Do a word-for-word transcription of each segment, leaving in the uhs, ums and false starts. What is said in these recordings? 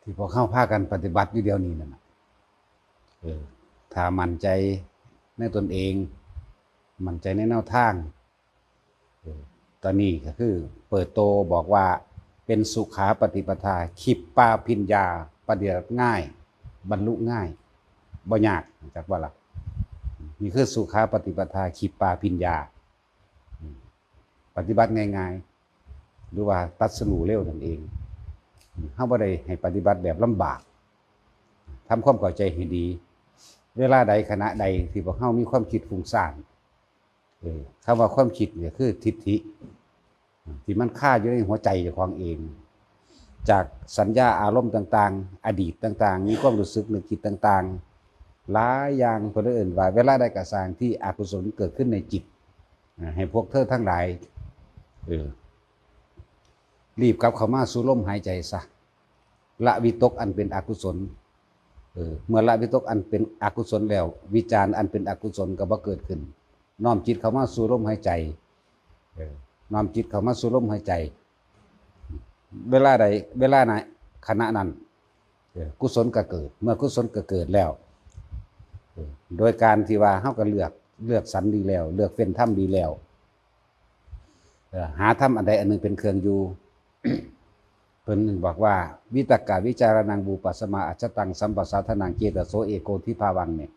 ที่พวกเฮาพากันปฏิบัติอยู่เดี๋ยวนี้นั่นน่ะ เออ ถ้ามั่นใจในตนเอง มั่นใจในแนวทาง เออ ตอนนี้ก็คือเปิดโตบอกว่าเป็นสุขาปฏิปทา ขิปปาภิญญา ปฏิบัติง่าย บรรลุง่าย บ่ยาก จักว่าล่ะ นี่คือสุขาปฏิปทา ขิปปาภิญญา อืม ปฏิบัติง่ายๆ หรือว่าตรัสรู้เร็วนั่นเอง อืม เฮาบ่ได้ให้ปฏิบัติแบบลำบาก ทำความเข้าใจให้ดี เวลาใดขณะใดที่พวกเฮามีความคิดฟุ้งซ่าน เออ คำว่าความคิดเนี่ยคือทิฏฐิ ที่มันคาอยู่ในหัวใจเจ้าของเอง จากสัญญาอารมณ์ต่างๆ อดีตต่างๆ มีความรู้สึกนึกคิดต่างๆ หลายอย่าง เพิ่นเอิ้นว่าเวลาใดก็ซ่างที่อกุศลเกิดขึ้นในจิต อ่า ให้พวกเธอทั้งหลาย เออ รีบกลับเข้ามาสู่ลมหายใจซะ ละวิตกอันเป็นอกุศล เออ เมื่อละวิตกอันเป็นอกุศลแล้ว วิจารอันเป็นอกุศลก็บ่เกิดขึ้น น้อมจิตเข้ามาสู่ลมหายใจ เออ น้อมจิตเข้ามาสู่ลมหายใจ เวลาใด เวลานั้น ขณะนั้น เออ กุศลก็เกิด เมื่อกุศลก็เกิดแล้ว เออ โดยการที่ว่าเฮาก็เลือก เลือกสรรดีแล้ว เลือกเฟ้นธรรมดีแล้ว เออ หาธรรมอันใดอันหนึ่งเป็นเครื่องอยู่ เพิ่นบอกว่า วิตกวิจารณัง วิปัสสมา อัจฉตัง สัมปสาทานัง เจตโส เอโกทิภาวัง เนี่ย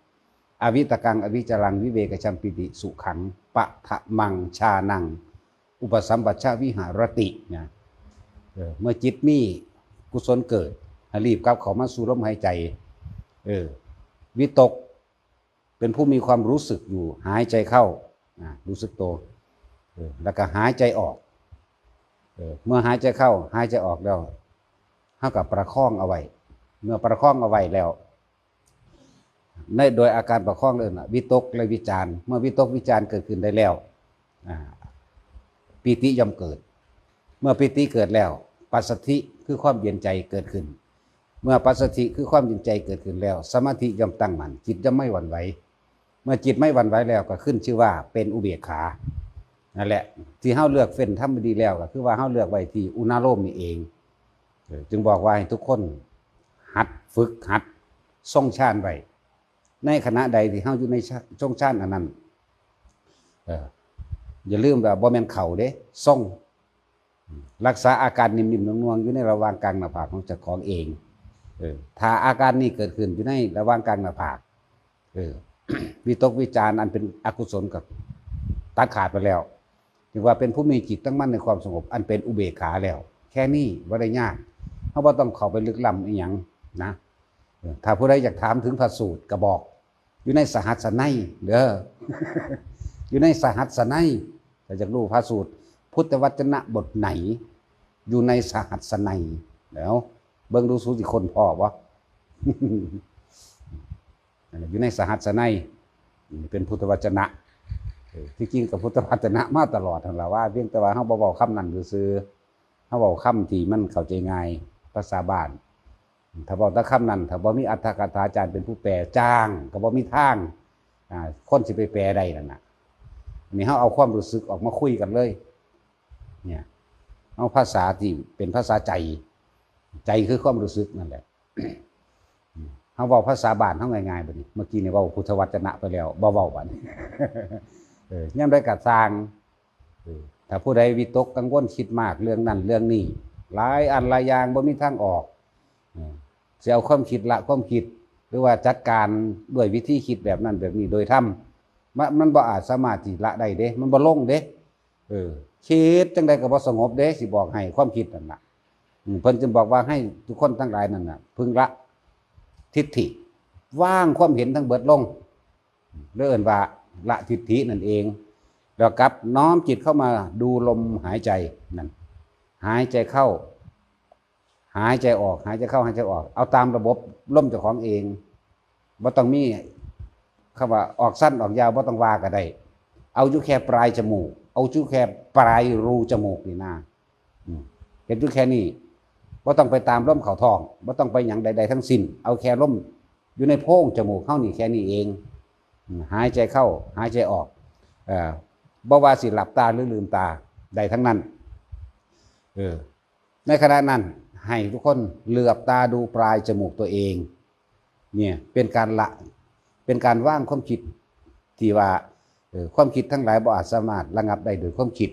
อวิตกัง อวิจารัง วิเวกจัมปิติ สุขัง ปะทะมัง ชานัง อุปสัมปัชชะวิหารติ นะ เออ เมื่อจิตมีกุศลเกิด ให้รีบกลับเข้ามาสู่ลมหายใจ เออ วิตก เป็นผู้มีความรู้สึกอยู่ หายใจเข้า อ่า รู้สึกตัว เออ แล้วก็หายใจออก เออ เมื่อหายใจเข้า หายใจออกแล้ว เฮาก็ประคองเอาไว้ เมื่อประคองเอาไว้แล้ว ในโดยอาการประคองเลยนะ วิตกและวิจาร เมื่อวิตกวิจารเกิดขึ้นได้แล้ว อ่า ปีติย่อมเกิด เมื่อปีติเกิดแล้ว ปัสสัทธิคือความเย็นใจเกิดขึ้น เมื่อปัสสัทธิคือความเย็นใจเกิดขึ้นแล้ว สมาธิย่อมตั้งมั่น จิตย่อมไม่หวั่นไหว เมื่อจิตไม่หวั่นไหวแล้วก็ขึ้นชื่อว่าเป็นอุเบกขา นั่นแหละ ที่เฮาเลือกเฟ้นธรรมดีแล้วก็คือว่าเฮาเลือกไว้ที่อุณาโลมนี่เอง เออ จึงบอกว่าให้ทุกคนหัดฝึกหัดทรงฌานไว้ ในขณะใดที่เฮาอยู่ในฌาน ทรงฌานอันนั้น เออ อย่าลืมว่าบ่แม่นเข้าเด้ ทรง รักษาอาการนิ่มๆ นวลๆ อยู่ในระหว่างกลางหน้าผากของเจ้าของเอง เออ ถ้าอาการนี้เกิดขึ้นอยู่ในระหว่างกลางหน้าผาก เออ วิตกวิจารอันเป็นอกุศลก็ตัดขาดไปแล้ว ถือว่าเป็นผู้มีจิตตั้งมั่นในความสงบ อันเป็นอุเบกขาแล้ว แค่นี้บ่ได้ยาก เฮาบ่ต้องเข้าไปลึกล้ำอีหยังนะ เออ ถ้าผู้ใดอยากถามถึงพระสูตรก็บอก อยู่ในสหัสสนัยเด้อ อยู่ในสหัสสนัย ถ้าอยากรู้พระสูตร พุทธวจนะบทไหน อยู่ในสหัสสนัย แล้วเบิ่งดูสูสิค้นพ้อบ่ นั่นแหละ อยู่ในสหัสสนัย เป็นพุทธวจนะ เออ ที่จริงก็พุทธวจนะมาตลอดนั่นล่ะว่า เพียงแต่ว่าเฮาบ่เว้าคำนั้นซื่อๆ เฮาเว้าคำที่มันเข้าใจง่าย ภาษาบ้าน ถ้าเว้าแต่คำนั้น ถ้าบ่มีอรรถกถาจารย์เป็นผู้แปล จ้างก็บ่มีทาง อ่า คนสิไปแปลได้นั่นน่ะ อันนี้เฮาเอาความรู้สึกออกมาคุยกันเลย เนี่ย เอาภาษาที่เป็นภาษาใจ ใจคือความรู้สึกนั่นแหละ เฮาเว้าภาษาบ้านเฮาง่ายๆ บัดนี้ เมื่อกี้นี่เว้าพุทธวจนะไปแล้ว บ่เว้าบัดนี้ เออ ยามใดก็ซ่าง เออ ถ้าผู้ใดวิตกกังวลคิดมากเรื่องนั้นเรื่องนี้ หลายอันหลายอย่างบ่มีทางออก เออ สิเอาความคิดละความคิด หรือว่าจัดการด้วยวิธีคิดแบบนั้นแบบนี้โดยธรรม มัน มันบ่อาจสามารถที่ละได้เด้ มันบ่ลงเด้ เออ คิดจั่งใดก็บ่สงบเด้ สิบอกให้ความคิดนั่นน่ะ อืม เพิ่นจึงบอกว่าให้ทุกคนทั้งหลายนั่นน่ะ พึงละทิฏฐิ วางความเห็นทั้งเบิดลง เรียกว่าละทิฏฐินั่นเอง แล้วกลับน้อมจิตเข้ามาดูลมหายใจนั่น หายใจเข้า หายใจออก หายใจเข้า หายใจออก เอาตามระบบลมเจ้าของเอง บ่ต้องมีคำว่าออกสั้นออกยาว บ่ต้องว่าก็ได้ เอาอยู่แค่ปลายจมูก เอาอยู่แค่ปลายรูจมูกนี่นะ อืม เฮ็ดอยู่แค่นี้ บ่ต้องไปตามลมเข้าท้อง บ่ต้องไปหยังใดๆทั้งสิ้น เอาแค่ลมอยู่ในโพรงจมูกเฮานี่แค่นี้เอง อืม หายใจเข้า หายใจออก เอ่อ บ่ว่าสิหลับตาหรือลืมตา ได้ทั้งนั้น เออ ในขณะนั้น ให้ทุกคนเหลือบตาดูปลายจมูกตัวเอง เนี่ยเป็นการละเป็นการวางความคิดที่ว่าเออความคิดทั้งหลายบ่อาจสามารถระงับได้โดยความคิด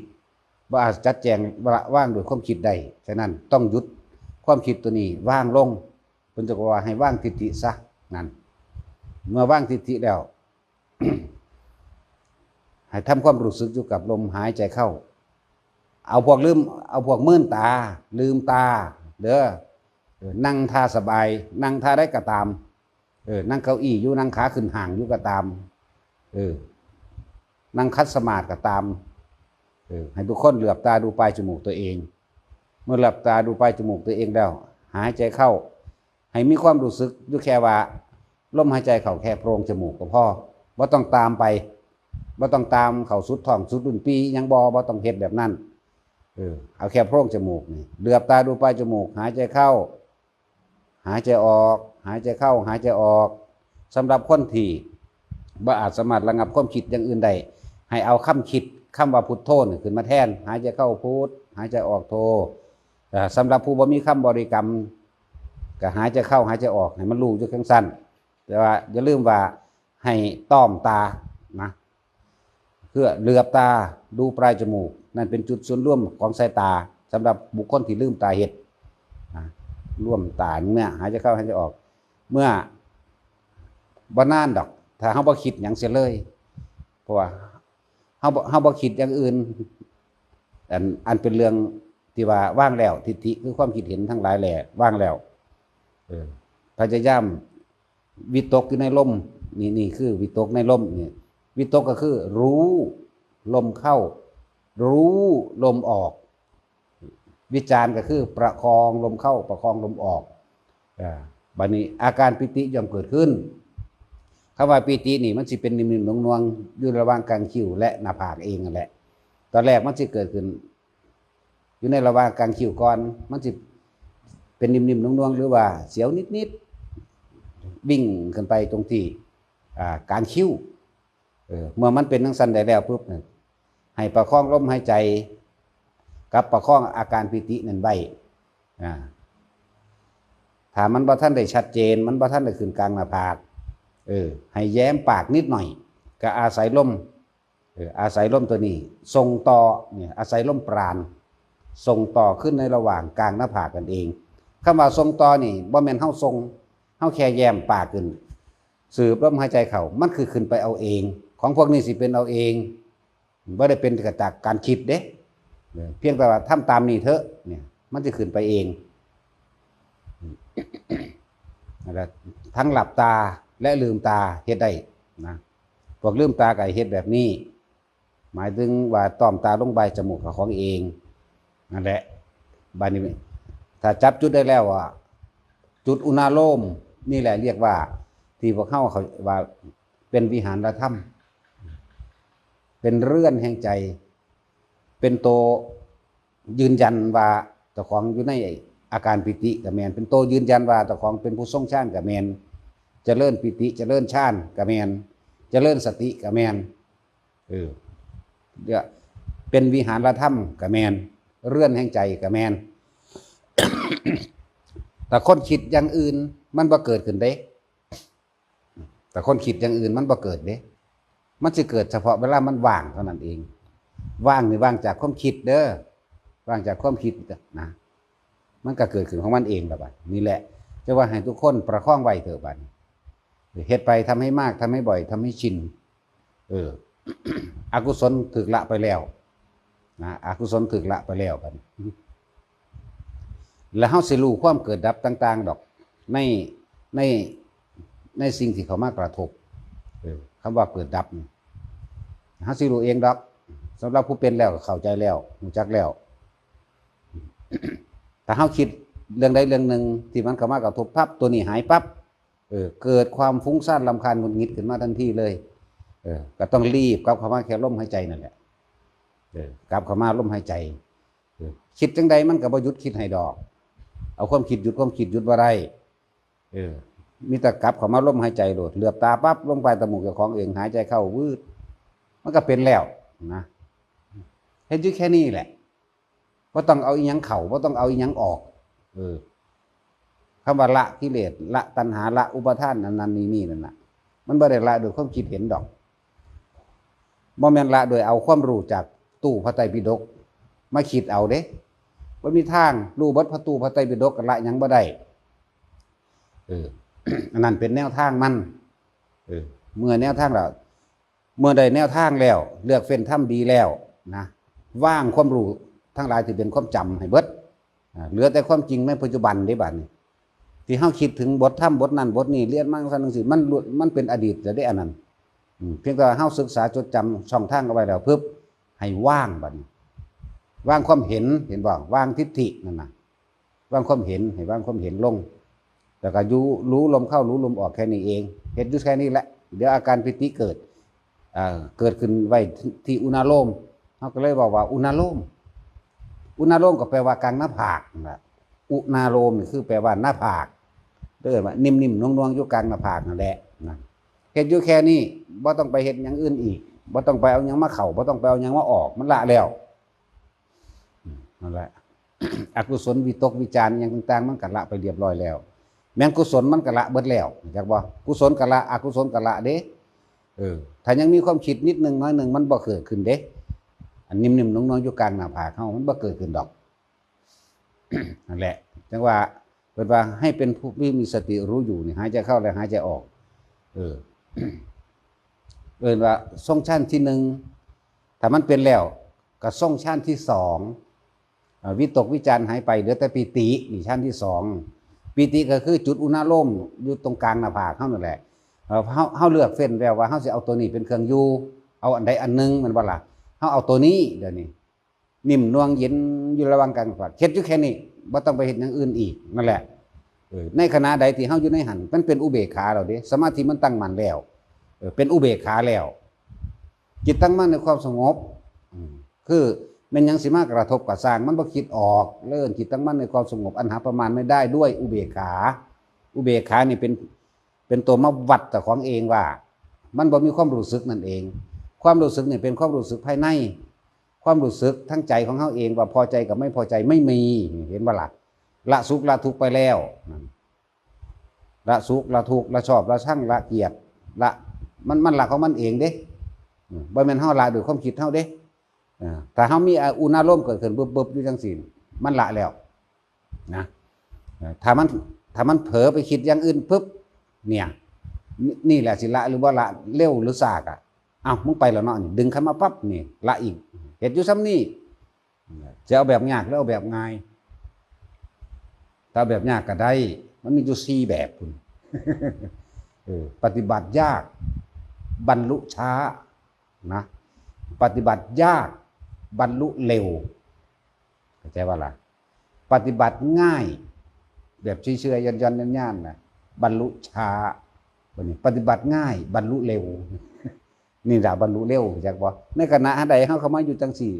บ่อาจจัดแจงละวางโดยความคิดได้ฉะนั้นต้องหยุดความคิดตัวนี้วางลงเพิ่นจะว่าให้วางทิฏฐิซะนั่นเมื่อวางทิฏฐิแล้ว ให้ทำความรู้สึกอยู่กับลมหายใจเข้า เอาพวกลืมเอาพวกมืนตา ลืมตาเด้อเออนั่งท่าสบาย นั่งท่าใดก็ตามเออนั่งเก้าอี้อยู่นั่งขาขึ้นห้างอยู่ก็ตามเออนั่งขัดสมาธิก็ตามเออให้ทุกคนเหลือบตาดูปลายจมูกตัวเอง เมื่อเหลือบตาดูปลายจมูกตัวเองแล้ว หายใจเข้า ให้มีความรู้สึกอยู่แค่ว่าลมหายใจเข้าแค่โพรงจมูกก็พอบ่ต้องตามไปบ่ต้องตามเข้าสุดท้องสุดลิ้นปี่ยังบ่บ่ต้องเฮ็ดแบบนั้นเออเอาแค่โพรงจมูกนี่เหลือบตาดูปลายจมูก หายใจเข้า หายใจออก หายใจเข้า หายใจออกสำหรับคนที่บ่อาจสามารถระงับความคิดอย่างอื่นได้ให้เอาคำคิดคำว่าพุทโธนี่ขึ้นมาแทน หายใจเข้าพุทหายใจออกโธ อ่าสำหรับผู้บ่มีคำบริกรรมก็หายใจเข้าหายใจออกให้มันรู้อยู่จั่งซั่นแต่ว่าอย่าลืมว่าให้ต้อมตานะเพื่อเหลือบตาดูปลายจมูกนั่นเป็นจุดศูนย์รวมของสายตาสำหรับบุคคลที่ลืมตาเฮ็ดนะรวมตาเมื่อหายใจเข้าหายใจออก เมื่อบ่นานดอก ถ้าเฮาบ่คิดหยังเสียเลย เพราะว่าเฮาบ่เฮาบ่คิดอย่างอื่น อันอันเป็นเรื่องที่ว่าวางแล้วทิฏฐิคือความคิดเห็นทั้งหลายแหละวางแล้วเออพยายามวิตกอยู่ในลมนี่นี่คือวิตกในลมนี่วิตกก็คือรู้ลมเข้า รู้ลมออก วิจารก็คือประคองลมเข้าประคองลมออกอ่าบัดนี้อาการปีติย่อมเกิดขึ้นคำว่าปีตินี่มันสิเป็นนิ่มๆนวลๆอยู่ระหว่างกลางคิ้วและหน้าผากเองนั่นแหละตอนแรกมันสิเกิดขึ้น อยู่ในระหว่างกลางคิ้วก่อนมันสิเป็นนิ่มๆนวลๆหรือว่าเสียวนิดๆวิ่งขึ้นไปตรงที่อ่ากลางคิ้วเออเมื่อมันเป็นจั่งซั่นได้แล้วปุ๊บเนี่ยให้ประคองลมหายใจกับประคองอาการปีตินั่นไว้อ่าถ้ามันบ่ทันได้ชัดเจน มันบ่ทันได้ขึ้นกลางหน้าผากเออให้แย้มปากนิดหน่อย ก็อาศัยลมเอออาศัยลมตัวนี้ส่งต่อเนี่ยอาศัยลมปราณส่งต่อขึ้นในระหว่างกลางหน้าผากนั่นเองคำว่าส่งต่อนี่บ่แม่นเฮาส่งเฮาแค่แย้มปากขึ้นสืบลมหายใจเข้ามันคือขึ้นไปเอาเอง ของพวกนี้สิเป็นเอาเองบ่ได้เป็นกระจากการคิดเด้เออเพียงแต่ว่าทำตามนี้เถอะเนี่ยมันจะขึ้นไปเองนั่นแหละทั้งหลับตาและลืมตาเฮ็ดได้นะพวกลืมตาก็ให้เฮ็ดแบบนี้ หมายถึงว่าต้อมตาลงปลายจมูกของเองนั่นแหละบัดนี้ถ้าจับจุดได้แล้วอ่ะจุดอุณาโลมนี่แหละเรียกว่าที่พวกเฮาเขาว่าเป็นวิหารธรรมเป็นเรือนแห่งใจ เป็นตัวยืนยันว่าเจ้าของอยู่ในอาการปีติก็แม่นเป็นตัวยืนยันว่าเจ้าของเป็นผู้ทรงฌานก็แม่นเจริญปีติเจริญฌานก็แม่นเจริญสติก็แม่นเออเดี๋ยวเป็นวิหารธรรมก็แม่นเรือนแห่งใจก็แม่นแต่คนคิดอย่างอื่นมันบ่เกิดขึ้นเด้ แต่คนคิดอย่างอื่นมันบ่เกิดเด้ มันสิเกิดเฉพาะเวลามันว่างเท่านั้นเอง ว่างนี่ว่างจากความคิดเด้อ ว่างจากความคิดนะ มันก็เกิดขึ้นของมันเองละบัดนี่แหละ จะว่าให้ทุกคนประคองไว้เถอะบัดนี้เฮ็ดไปทำให้มากทำให้บ่อยทำให้ชิน เออ อกุศลถูกละไปแล้วนะ อกุศลถูกละไปแล้วบัดนี้ แล้วเฮาสิรู้ความเกิดดับต่างๆดอก ในในในสิ่งที่เข้ามากระทบเออคำว่าเกิดดับนี่เฮาสิรู้เองดอกสำหรับผู้เป็นแล้วก็เข้าใจแล้วรู้จักแล้วถ้าเฮาคิดเรื่องใดเรื่องหนึ่งที่มันเข้ามากระทบปั๊บตัวนี้หายปั๊บเออเกิดความฟุ้งซ่านรำคาญหงุดหงิดขึ้นมาทันทีเลยเออก็ต้องรีบกลับเข้ามาแค่ลมหายใจนั่นแหละเออกลับเข้ามาลมหายใจ เออคิดจังใดมันก็บ่หยุดคิดให้ดอก เอาความคิดหยุดความคิดหยุดบ่ได้เออมีแต่กลับเข้ามาลมหายใจโลดเหลือบตาปั๊บลงไปตะหมูกเจ้าของเองหายใจเข้าวืดมันก็เป็นแล้วนะเฮ็ดอยู่แค่นี้แหละบ่ต้องเอาอีหยังเข้าบ่ต้องเอาอีหยังออก เออ คำว่าละกิเลส ละตัณหา ละอุปาทาน อันนั้นนี่นี่นั่นน่ะ มันบ่ได้ละโดยความคิดเห็นดอก บ่แม่นละโดยเอาความรู้จากตู้พระไตรปิฎกมาคิดเอาเด้ บ่มีทาง รู้เบิดพระตู้พระไตรปิฎกก็ละหยังบ่ได้ เออ อันนั้นเป็นแนวทางมัน เออ เมื่อแนวทางแล้ว เมื่อได้แนวทางแล้ว เลือกเฟ้นธรรมดีแล้วนะ วางความรู้ทั้งหลายที่เป็นความจำให้เบิด อ่า เหลือแต่ความจริงในปัจจุบันเด้บัดนี้ ที่เฮาคิดถึงบทธรรมบทนั้นบทนี้ เรียนมาจั่งซั่นจั่งซี้ มันหลุด มันเป็นอดีตแล้วเด้อันนั้น อืม เพียงแต่ว่าเฮาศึกษาจดจำช่องทางเอาไว้แล้ว ปึ๊บ ให้วางบัดนี้ วางความเห็น เห็นบ่ วางทิฏฐินั่นน่ะ วางความเห็น ให้วางความเห็นลง แล้วก็อยู่ รู้ลมเข้า รู้ลมออกแค่นี้เอง เฮ็ดอยู่แค่นี้แหละ เดี๋ยวอาการปีติเกิด เอ่อ เกิดขึ้นไว้ที่อุณาโลม เฮาก็เลยบอกว่าอุณาโลม อุณาโลมก็แปลว่ากลางหน้าผากนั่นแหละ อุณาโลมนี่คือแปลว่าหน้าผาก เอิ้นว่านิ่มๆ นวลๆ อยู่กลางหน้าผากนั่นแหละนะ เฮ็ดอยู่แค่นี้ บ่ต้องไปเฮ็ดอย่างอื่นอีก บ่ต้องไปเอาหยังมาเข้า บ่ต้องไปเอาหยังมาออก มันละแล้ว อืม นั่นแหละ อกุศลวิตกวิจารณ์หยังต่างๆ มันก็ละไปเรียบร้อยแล้ว แม่นกุศลมันก็ละเบิดแล้ว จักบ่ กุศลก็ละ อกุศลก็ละเด้ เออ ถ้ายังมีความคิดนิดหนึ่งน้อยหนึ่ง มันบ่เกิดขึ้นเด้ อันนิ่มๆ นวลๆ อยู่กลางหน้าผากเฮา มันบ่เกิดขึ้นดอก นั่นแหละ จังว่า เพิ่นว่าให้เป็นผู้ที่มีสติรู้อยู่นี่ หายใจเข้าและหายใจออก เออ เอิ้นว่าทรงฌานที่หนึ่ง ถ้ามันเป็นแล้ว ก็ทรงฌานที่สอง อ่า วิตกวิจารณ์หายไป เหลือแต่ปีติ นี่ฌานที่สอง ปีติก็คือจุดอุณาโลมอยู่ตรงกลางหน้าผากเฮานั่นแหละ เอ่อ เฮา เฮาเลือกเฟ้นแล้วว่าเฮาสิเอาตัวนี้เป็นเครื่องอยู่ เอาอันใดอันหนึ่ง แม่นบ่ล่ะ เฮาเอาตัวนี้ เดี๋ยวนี้ นิ่มนวลเย็นอยู่ระหว่างกลางหน้าผาก เฮ็ดอยู่แค่นี้ บ่ต้องไปเฮ็ดอย่างอื่นอีก นั่นแหละ เออ ในขณะใดที่เฮาอยู่ในหั่น มันเป็นอุเบกขาแล้วเด้ สมาธิมันตั้งมั่นแล้ว เออ เป็นอุเบกขาแล้ว จิตตั้งมั่นในความสงบ อืม คือแม่นหยังสิมากระทบกระซ่าง มันบ่คิดออก เลยเอิ้นจิตตั้งมั่นในความสงบ อันหาประมาณไม่ได้ด้วยอุเบกขา อุเบกขานี่เป็น เป็นตัวมาวัดเจ้าของเองว่า มันบ่มีความรู้สึกนั่นเอง ความรู้สึกนี่เป็นความรู้สึกภายใน ความรู้สึกทางใจของเฮาเองว่าพอใจกับไม่พอใจไม่มี เห็นบ่ล่ะ ละสุขละทุกข์ไปแล้ว นั่น ละสุขละทุกข์ ละชอบละชัง ละเกลียด ละ มัน มันละของมันเองเด้ อืม บ่แม่นเฮาละด้วยความคิดเฮาเด้ อ่า ถ้าเฮามีอุณาโลมเกิดขึ้นบึบๆ อยู่จังซี่ มันละแล้ว นะ เอ่อ ถ้ามัน ถ้ามันเผลอไปคิดอย่างอื่นปุ๊บ เนี่ย นี่ นี่แหละสิละหรือบ่ละ เร็วหรือซากะ เอ้า มึงไปแล้วเนาะ นี่ ดึงเข้ามาปั๊บ นี่ ละอีก เฮ็ดอยู่ส่ำนี้ จะเอาแบบยากหรือเอาแบบง่าย ถ้าแบบยากก็ได้ มันมีอยู่สี่แบบพุ้น เออ ปฏิบัติยาก บรรลุช้า นะ ปฏิบัติยาก บรรลุเร็ว เข้าใจบ่ล่ะ ปฏิบัติง่าย แบบเชื่อๆ ย่อนๆ ย่านๆ น่ะ บรรลุช้า บัดนี้ปฏิบัติง่าย บรรลุเร็ว นี่ล่ะบรรลุเร็ว จักบ่ ในขณะใดเฮาเข้ามาอยู่จังซี่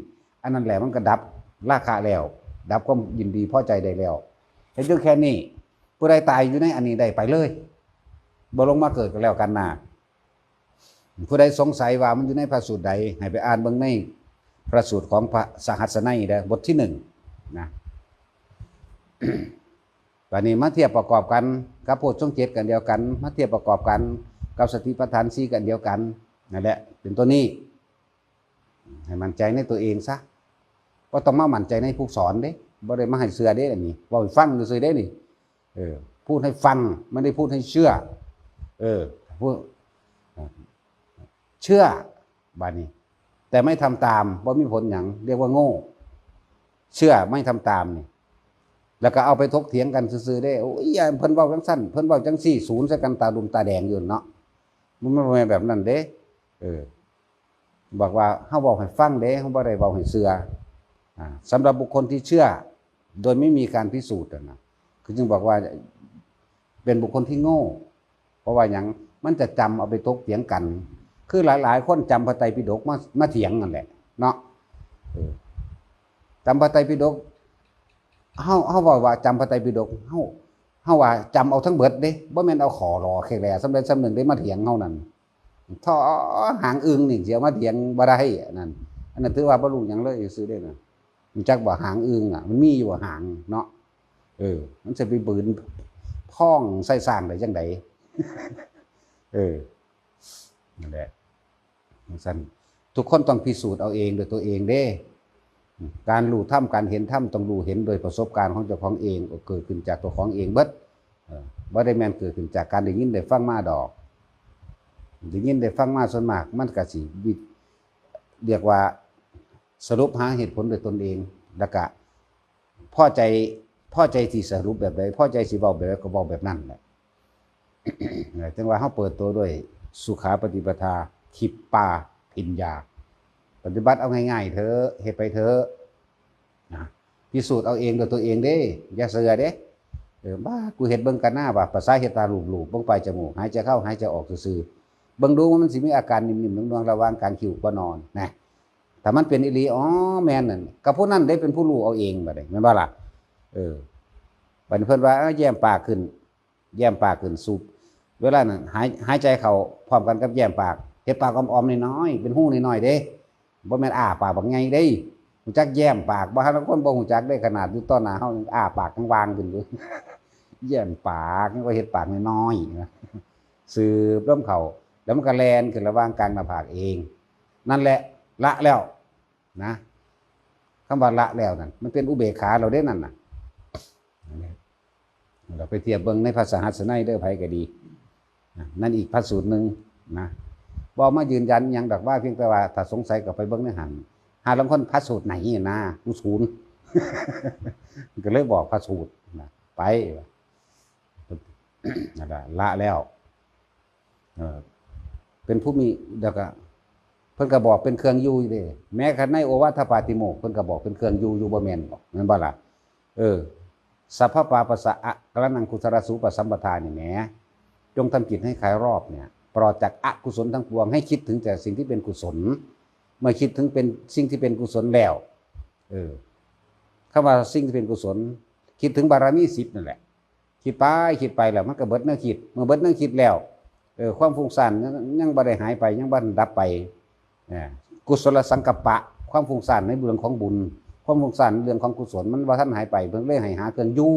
อันนั้นแหละมันก็ดับราคะแล้ว ดับความยินดีพอใจได้แล้ว เฮ็ดอยู่แค่นี้ ผู้ใดตายอยู่ในอันนี้ได้ไปเลย บ่ลงมาเกิดก็แล้วกันนะ ผู้ใดสงสัยว่ามันอยู่ในพระสูตรใด ให้ไปอ่านเบิ่งในพระสูตรของพระสหัสสนัยเด้อ บทที่หนึ่ง นะ บัดนี้มาเทียบประกอบกันกับโพชฌงค์เจ็ดกันเดียวกัน มาเทียบประกอบกันกับสติปัฏฐานสี่กันเดียวกัน นั่นแหละ เป็นตัวนี้ ให้มั่นใจในตัวเองซะ บ่ต้องมามั่นใจในผู้สอนเด้ บ่ได้มาให้เชื่อเด้ อันนี้ เว้าให้ฟังซื่อๆ เด้นี่ เออ พูดให้ฟัง ไม่ได้พูดให้เชื่อ เออ พูด เชื่อ บัดนี้ แต่ไม่ทำตาม บ่มีผลหยัง เรียกว่าโง่ เชื่อไม่ทำตามนี่ แล้วก็เอาไปถกเถียงกันซื่อๆ เด้ โอ้ย เพิ่นเว้าจังซั่น เพิ่นเว้าจังซี่ สูนใส่กันตาดุมตาแดงอยู่เนาะ มันบ่แม่นแบบนั้นเด้ เออ บอกว่าเฮาเว้าให้ฟังเด้ เฮาบ่ได้เว้าให้เชื่อ อ่า สำหรับบุคคลที่เชื่อ โดยไม่มีการพิสูจน์อะนะ คือจึงบอกว่าเป็นบุคคลที่โง่ เพราะว่าหยัง มันจะจำเอาไปถกเถียงกัน คือหลายๆ คนจำพระไตรปิฎกมา มาเถียงนั่นแหละ เนาะ เออ จำพระไตรปิฎก เฮา เฮาเว้าว่าจำพระไตรปิฎก เฮา เฮาว่าจำเอาทั้งเบิดเด้ บ่แม่นเอาข้อหล่อแค่แหล่ส่ำใดส่ำหนึ่งเด้มาเถียงเฮานั่น ท่อหางอึ่งนี่สิเอามาเถียงบ่ได้ อันนั้น อันนั้นถือว่าบ่รู้หยังเลยซื่อเด้นะ รู้จักบ่ หางอึ่งอะ มันมีอยู่บ่ หางเนาะ เออ มันสิไปบืนพ่องใส่สร้างได้จั่งใด เออ นั่นแหละ จั่งซั้น ทุกคนต้องพิสูจน์เอาเองด้วยตัวเองเด้ การรู้ธรรม การเห็นธรรม ต้องรู้เห็นโดยประสบการณ์ของเจ้าของเอง เกิดขึ้นจากตัวของเองเบิด เออ บ่ได้แม่นเกิดขึ้นจากการได้ยินได้ฟังมาดอก ได้ยินได้ฟังมาส่วนมาก มันก็สิวิ- เรียกว่าสรุปหาเหตุผลด้วยตนเอง แล้วก็พอใจ พอใจสิสรุปแบบใด พอใจสิเว้าแบบใดก็เว้าแบบนั้นแหละ จั่งว่าเฮาเปิดตัวด้วยสุขาปฏิปทา คิปปา ภิญญา ปฏิบัติเอาง่ายๆเถอะ เฮ็ดไปเถอะ นะ พิสูจน์เอาเองด้วยตัวเองเด้ อย่าเชื่อเด้ เออ บ้า กูเฮ็ดเบิ่งกันหน้าว่ะ ภาษาเฮ็ดตาลูบๆ เบิ่งปลายจมูก หายใจเข้า หายใจออกซื่อๆ เบิ่งดูว่ามันสิมีอาการนิ่มๆ นวลๆ ระหว่างกลางคิ้วบ่นอน นะ ถ้ามันเป็นอีหลี อ๋อ แม่นนั่น ก็ผู้นั้นได้เป็นผู้รู้เอาเองบัดนี้ แม่นบ่ล่ะ เออ บัดนี้เพิ่นว่า เอ้า แย้มปากขึ้น แย้มปากขึ้น สูบ เวลานั้น หาย- หายใจเข้าพร้อมกันกับแย้มปาก เฮ็ดปากอ้อมๆ น้อยๆ เป็นฮูน้อยๆ เด้ บ่แม่นอ้าปากบักใหญ่เด้ รู้จักแย้มปากบ่ ฮะ ลางคนบ่รู้จักเด้ ขนาดอยู่ต่อหน้าเฮายังอ้าปากกว้างๆ ขึ้นอยู่ แย้มปาก ยังว่าเฮ็ดปากน้อยๆ นะ สูบลมเข้า แล้วมันก็แล่นขึ้นระหว่างกลางหน้าผากเอง นั่นแหละ ละแล้ว นะ คำว่าละแล้วนั่น มันเป็นอุเบกขาแล้วเด้นั่นน่ะ เราไปเทียบเบิ่งในพระสหัสไนยเด้อ ไผก็ดี นะ นั่นอีกพระสูตรหนึ่งนะ บ่มายืนยันอิหยังดอกว่า เพียงแต่ว่าถ้าสงสัยก็ไปเบิ่งในหั้น หาลางคนพระสูตรไหนนะ กูศูนย์ ก็เลยบอกพระสูตรนะ ไป นั่นล่ะ ละแล้ว เออ เป็นผู้มี แล้วก็ เพิ่นก็บอกเป็นเครื่องอยู่เด้ แม้กระทั่งในโอวาทปาติโมกข์ เพิ่นก็บอกเป็นเครื่องอยู่ อยู่บ่แม่นบ่ แม่นบ่ล่ะ เออ สัพพะปาปัสสะอะกะละนังกุศลสูปสัมปทานี่แหม จงทำจิตให้คลายรอบเนี่ย ปลอดจากอกุศลทั้งปวง ให้คิดถึงแต่สิ่งที่เป็นกุศล เมื่อคิดถึงเป็นสิ่งที่เป็นกุศลแล้ว เออ คำว่าสิ่งที่เป็นกุศล คิดถึงบารมีสิบนั่นแหละ คิดไป คิดไปแล้วมันก็เบิดแนวคิด เมื่อเบิดแนวคิดแล้ว เออ ความฟุ้งซ่านยัง ยังบ่ได้หายไป ยังบ่ทันดับไป เออ กุศลสังกัปปะ ความฟุ้งซ่านในเรื่องของบุญ ความฟุ้งซ่านเรื่องของกุศล มันบ่ทันหายไป เพิ่นเลยให้หาเครื่องอยู่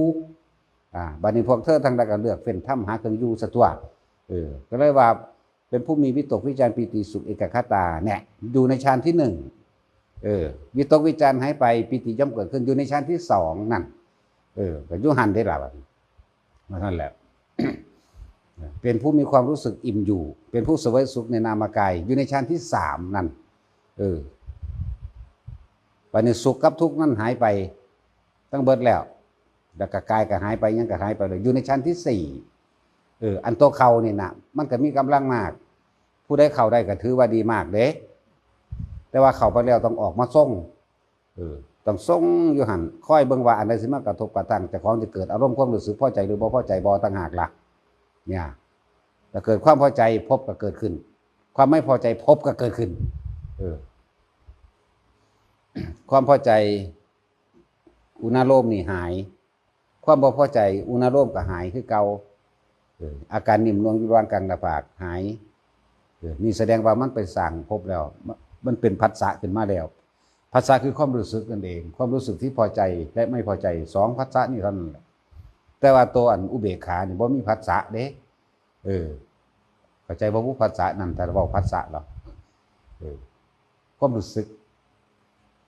อ่า บัดนี้พวกเธอทั้งหลายก็เลือกเฟ้นทำหาเครื่องอยู่ซะตั๊ว เออ ก็เลยว่าเป็นผู้มีวิตกวิจารปีติสุขเอกคตาเนี่ย อยู่ในฌานที่หนึ่ง เออ วิตกวิจารหายไป ปีติย่อมเกิดขึ้น อยู่ในฌานที่สองนั่น เออ ก็อยู่หั่นเด้ล่ะบัดนี้ ว่าซั่นแหละ เป็นผู้มีความรู้สึกอิ่มอยู่ เป็นผู้เสวยสุขในนามกาย อยู่ในฌานที่สามนั่น เออ บัดนี้สุขกับทุกข์นั่นหายไป ทั้งเบิดแล้ว แล้วก็กายก็หายไป หยังก็หายไปเลย อยู่ในฌานที่สี่ เออ อันตัวเข้านี่น่ะ มันก็มีกำลังมาก ผู้ใดเข้าได้ก็ถือว่าดีมากเด้ แต่ว่าเข้าไปแล้วต้องออกมาทรง เออ ต้องทรงอยู่หั่น คอยเบิ่งว่าอันใดสิมากระทบกระทั่งเจ้าของ จะเกิดอารมณ์ความรู้สึกพอใจหรือบ่พอใจบ่ต่างหากล่ะ เนี่ย ถ้าเกิดความพอใจภพก็เกิดขึ้น ความไม่พอใจภพก็เกิดขึ้น เออ ความพอใจ อุณาโลมนี่หาย ความบ่พอใจ อุณาโลมก็หายคือเก่า เออ อาการนิ่มนวลอยู่ระหว่างกลางหน้าผากหาย เออ นี่แสดงว่ามันไปสร้างภพแล้ว มันเป็นผัสสะขึ้นมาแล้ว ผัสสะคือความรู้สึกนั่นเอง ความรู้สึกที่พอใจและไม่พอใจ สองผัสสะนี่เท่านั้นแหละ แต่ว่าตัวอันอุเบกขานี่บ่มีผัสสะเด้ เออ เข้าใจบ่ ผู้ผัสสะนั่น ถ้าเว้าผัสสะหรอ เออ ความรู้สึก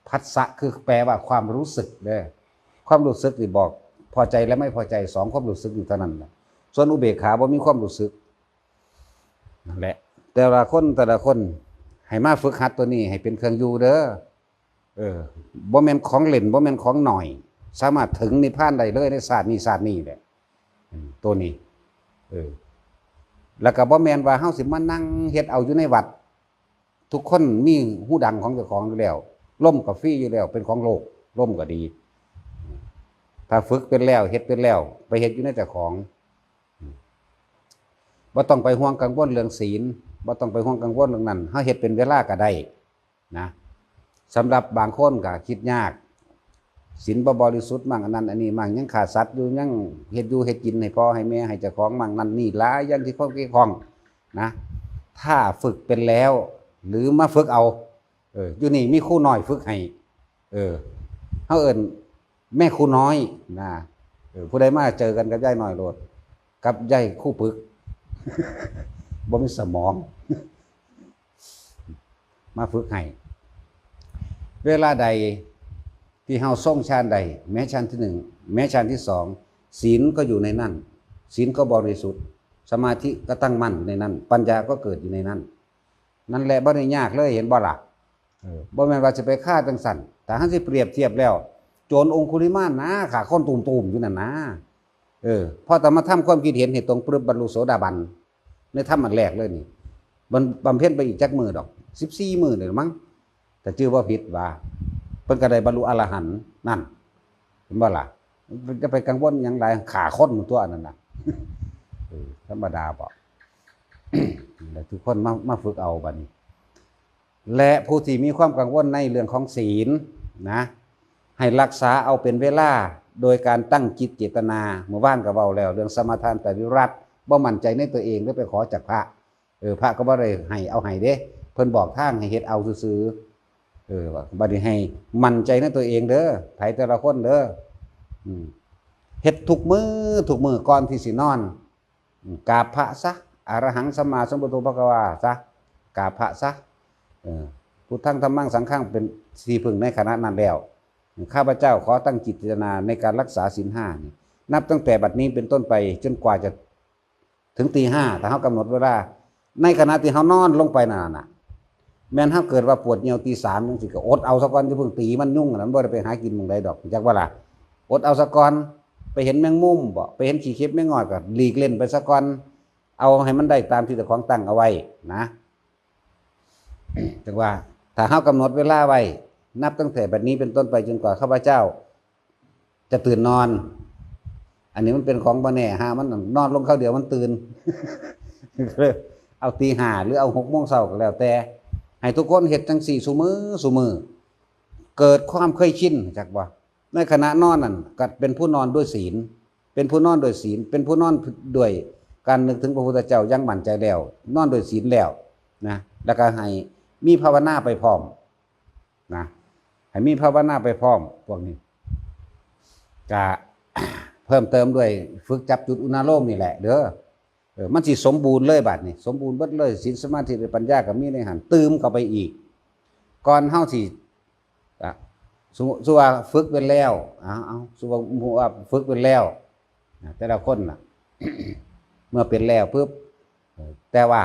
ผัสสะคือแปลว่าความรู้สึกเด้อ ความรู้สึกนี่บอกพอใจและไม่พอใจ สองความรู้สึกอยู่เท่านั้นแหละ ส่วนอุเบกขาบ่มีความรู้สึก นั่นแหละ แต่ละคน แต่ละคน ให้มาฝึกหัดตัวนี้ให้เป็นเครื่องอยู่เด้อ เออ บ่แม่นของเล่น บ่แม่นของน้อย สามารถถึงนิพพานได้เลยในชาตินี้ ชาตินี้แหละ อืม ตัวนี้ เออ แล้วก็บ่แม่นว่าเฮาสิมานั่งเฮ็ดเอาอยู่ในวัด ทุกคนมีฮูดังของเจ้าของอยู่แล้ว ลมก็ฟรีอยู่แล้ว เป็นของโลก ลมก็ดี ถ้าฝึกเป็นแล้ว เฮ็ดเป็นแล้ว ไปเฮ็ดอยู่ในเจ้าของ อืม บ่ต้องไปห่วงกังวลเรื่องศีล บ่ต้องไปห่วงกังวลเรื่องนั้น เฮาเฮ็ดเป็นเวลาก็ได้ นะ สำหรับบางคนก็คิดยาก ศีลบ่บริสุทธิ์มั่ง อันนั้นอันนี้มั่ง ยังฆ่าสัตว์อยู่ ยังเฮ็ดอยู่เฮ็ดกินให้พ่อให้แม่ให้เจ้าของมั่ง นั่นนี่หลายอย่างที่คนเกี่ยวข้องนะ ถ้าฝึกเป็นแล้ว หรือมาฝึกเอา เออ อยู่นี่มีครูน้อยฝึกให้ เออ เฮาเอิ้นแม่ครูน้อยนะ เออ ผู้ใดมาเจอกันกับยายน้อยโลด กับยายครูปึก บ่มีสมอง มาฝึกให้ เวลาใดที่เฮาทรงฌานใด แม้ฌานที่หนึ่ง แม้ฌานที่สอง ศีลก็อยู่ในนั้น ศีลก็บริสุทธิ์ สมาธิก็ตั้งมั่นอยู่ในนั้น ปัญญาก็เกิดอยู่ในนั้น นั่นแหละ บ่ได้ยากเลย เห็นบ่ล่ะ เออ บ่แม่นว่าสิไปฆ่าจังซั่น ถ้าหันสิเปรียบเทียบแล้ว โจรองคุลิมานนะ ฆ่าคนตูมๆอยู่นั่นนะ เออ พอแต่มาทำความคิดเห็นให้ตรงปรึ๊บบรรลุโสดาบัน ในธรรมอันแรกเลยนี่ มันบำเพ็ญไปอีกจักมื้อดอก สิบสี่มื้อนี่มั้ง แต่ชื่อว่าผิดว่า เพิ่นก็ได้บรรลุอรหันต์นั่น เห็นบ่ล่ะ จะไปกังวลหยังหลาย ฆ่าคนตัวนั้นน่ะ เออ ธรรมดาบ่ แล้วทุกคนมา มาฝึกเอาบัดนี้ และผู้ที่มีความกังวลในเรื่องของศีลนะ ให้รักษาเอาเป็นเวลา โดยการตั้งจิตเจตนา เมื่อวานก็เว้าแล้ว เรื่องสมาทานปฏิรัติ บ่มั่นใจในตัวเอง แล้วไปขอจากพระ เออ พระก็บ่ได้ให้เอาให้เด้ เพิ่นบอกทางให้เฮ็ดเอาซื่อๆ เออ บัดนี้ให้มั่นใจในตัวเองเด้อ ไผแต่ละคนเด้อ อืม เฮ็ดทุกมื้อ ทุกมื้อก่อนที่สินอน อืม กราบพระซะ อะระหังสัมมาสัมพุทโธภะคะวาซะ กราบพระซะ เออ พุทธังธัมมังสังฆังเป็นที่พึ่งในขณะนั้นแล้ว ข้าพเจ้าขอตั้งจิตเจตนาในการรักษาศีลห้านี่ นับตั้งแต่บัดนี้เป็นต้นไปจนกว่าจะถึงตีห้า ถ้าเฮากำหนดเวลา ในขณะที่เฮานอนลงไปนั่นน่ะ แม่นเฮาเกิดว่าปวดเยี่ยวตีสามจังซี่ ก็อดเอาซะก่อน อย่าเพิ่งตีมัน ยุงอันนั้นบ่ได้ไปหากินหม่องใดดอก จักว่าล่ะ อดเอาซะก่อน ไปเห็นแมงมุมบ่ ไปเห็นขี้เข็บแมงงอดก็หลีกเล่นไปซะก่อน เอาให้มันได้ตามที่เจ้าของตั้งเอาไว้นะ จังว่า ถ้าเฮากำหนดเวลาไว้ นับตั้งแต่บัดนี้เป็นต้นไปจนกว่าข้าพเจ้าจะตื่นนอน อันนี้มันเป็นของบ่แน่ หามันนอนลงคราวเดียวมันตื่น เอาตีห้าหรือเอาหกโมงเช้าก็แล้วแต่ ให้ทุกคนเฮ็ดจังซี่ซุมื้อซุมื้อ เกิดความเคยชิน จักบ่ ในขณะนอนนั่นก็เป็นผู้นอนด้วยศีล เป็นผู้นอนด้วยศีล เป็นผู้นอนด้วยการนึกถึงพระพุทธเจ้าอย่างมั่นใจแล้ว นอนด้วยศีลแล้วนะ แล้วก็ให้มีภาวนาไปพร้อมนะ ให้มีภาวนาไปพร้อม พวกนี้ ก็ เพิ่มเติมด้วยฝึกจับจุดอุณาโลมนี่แหละเด้อ เออ มันสิสมบูรณ์เลยบัดนี้ สมบูรณ์เบิดเลย ศีล สมาธิ และปัญญาก็มีในหั้น ตื่มเข้าไปอีก ก่อนเฮาสิ อ่ะ สมมุติ สมมุติว่าฝึกเป็นแล้ว เอา เอา สมมุติว่าฝึกเป็นแล้ว นะ แต่ละคนน่ะ เมื่อเป็นแล้วปุ๊บ เออ แต่ว่า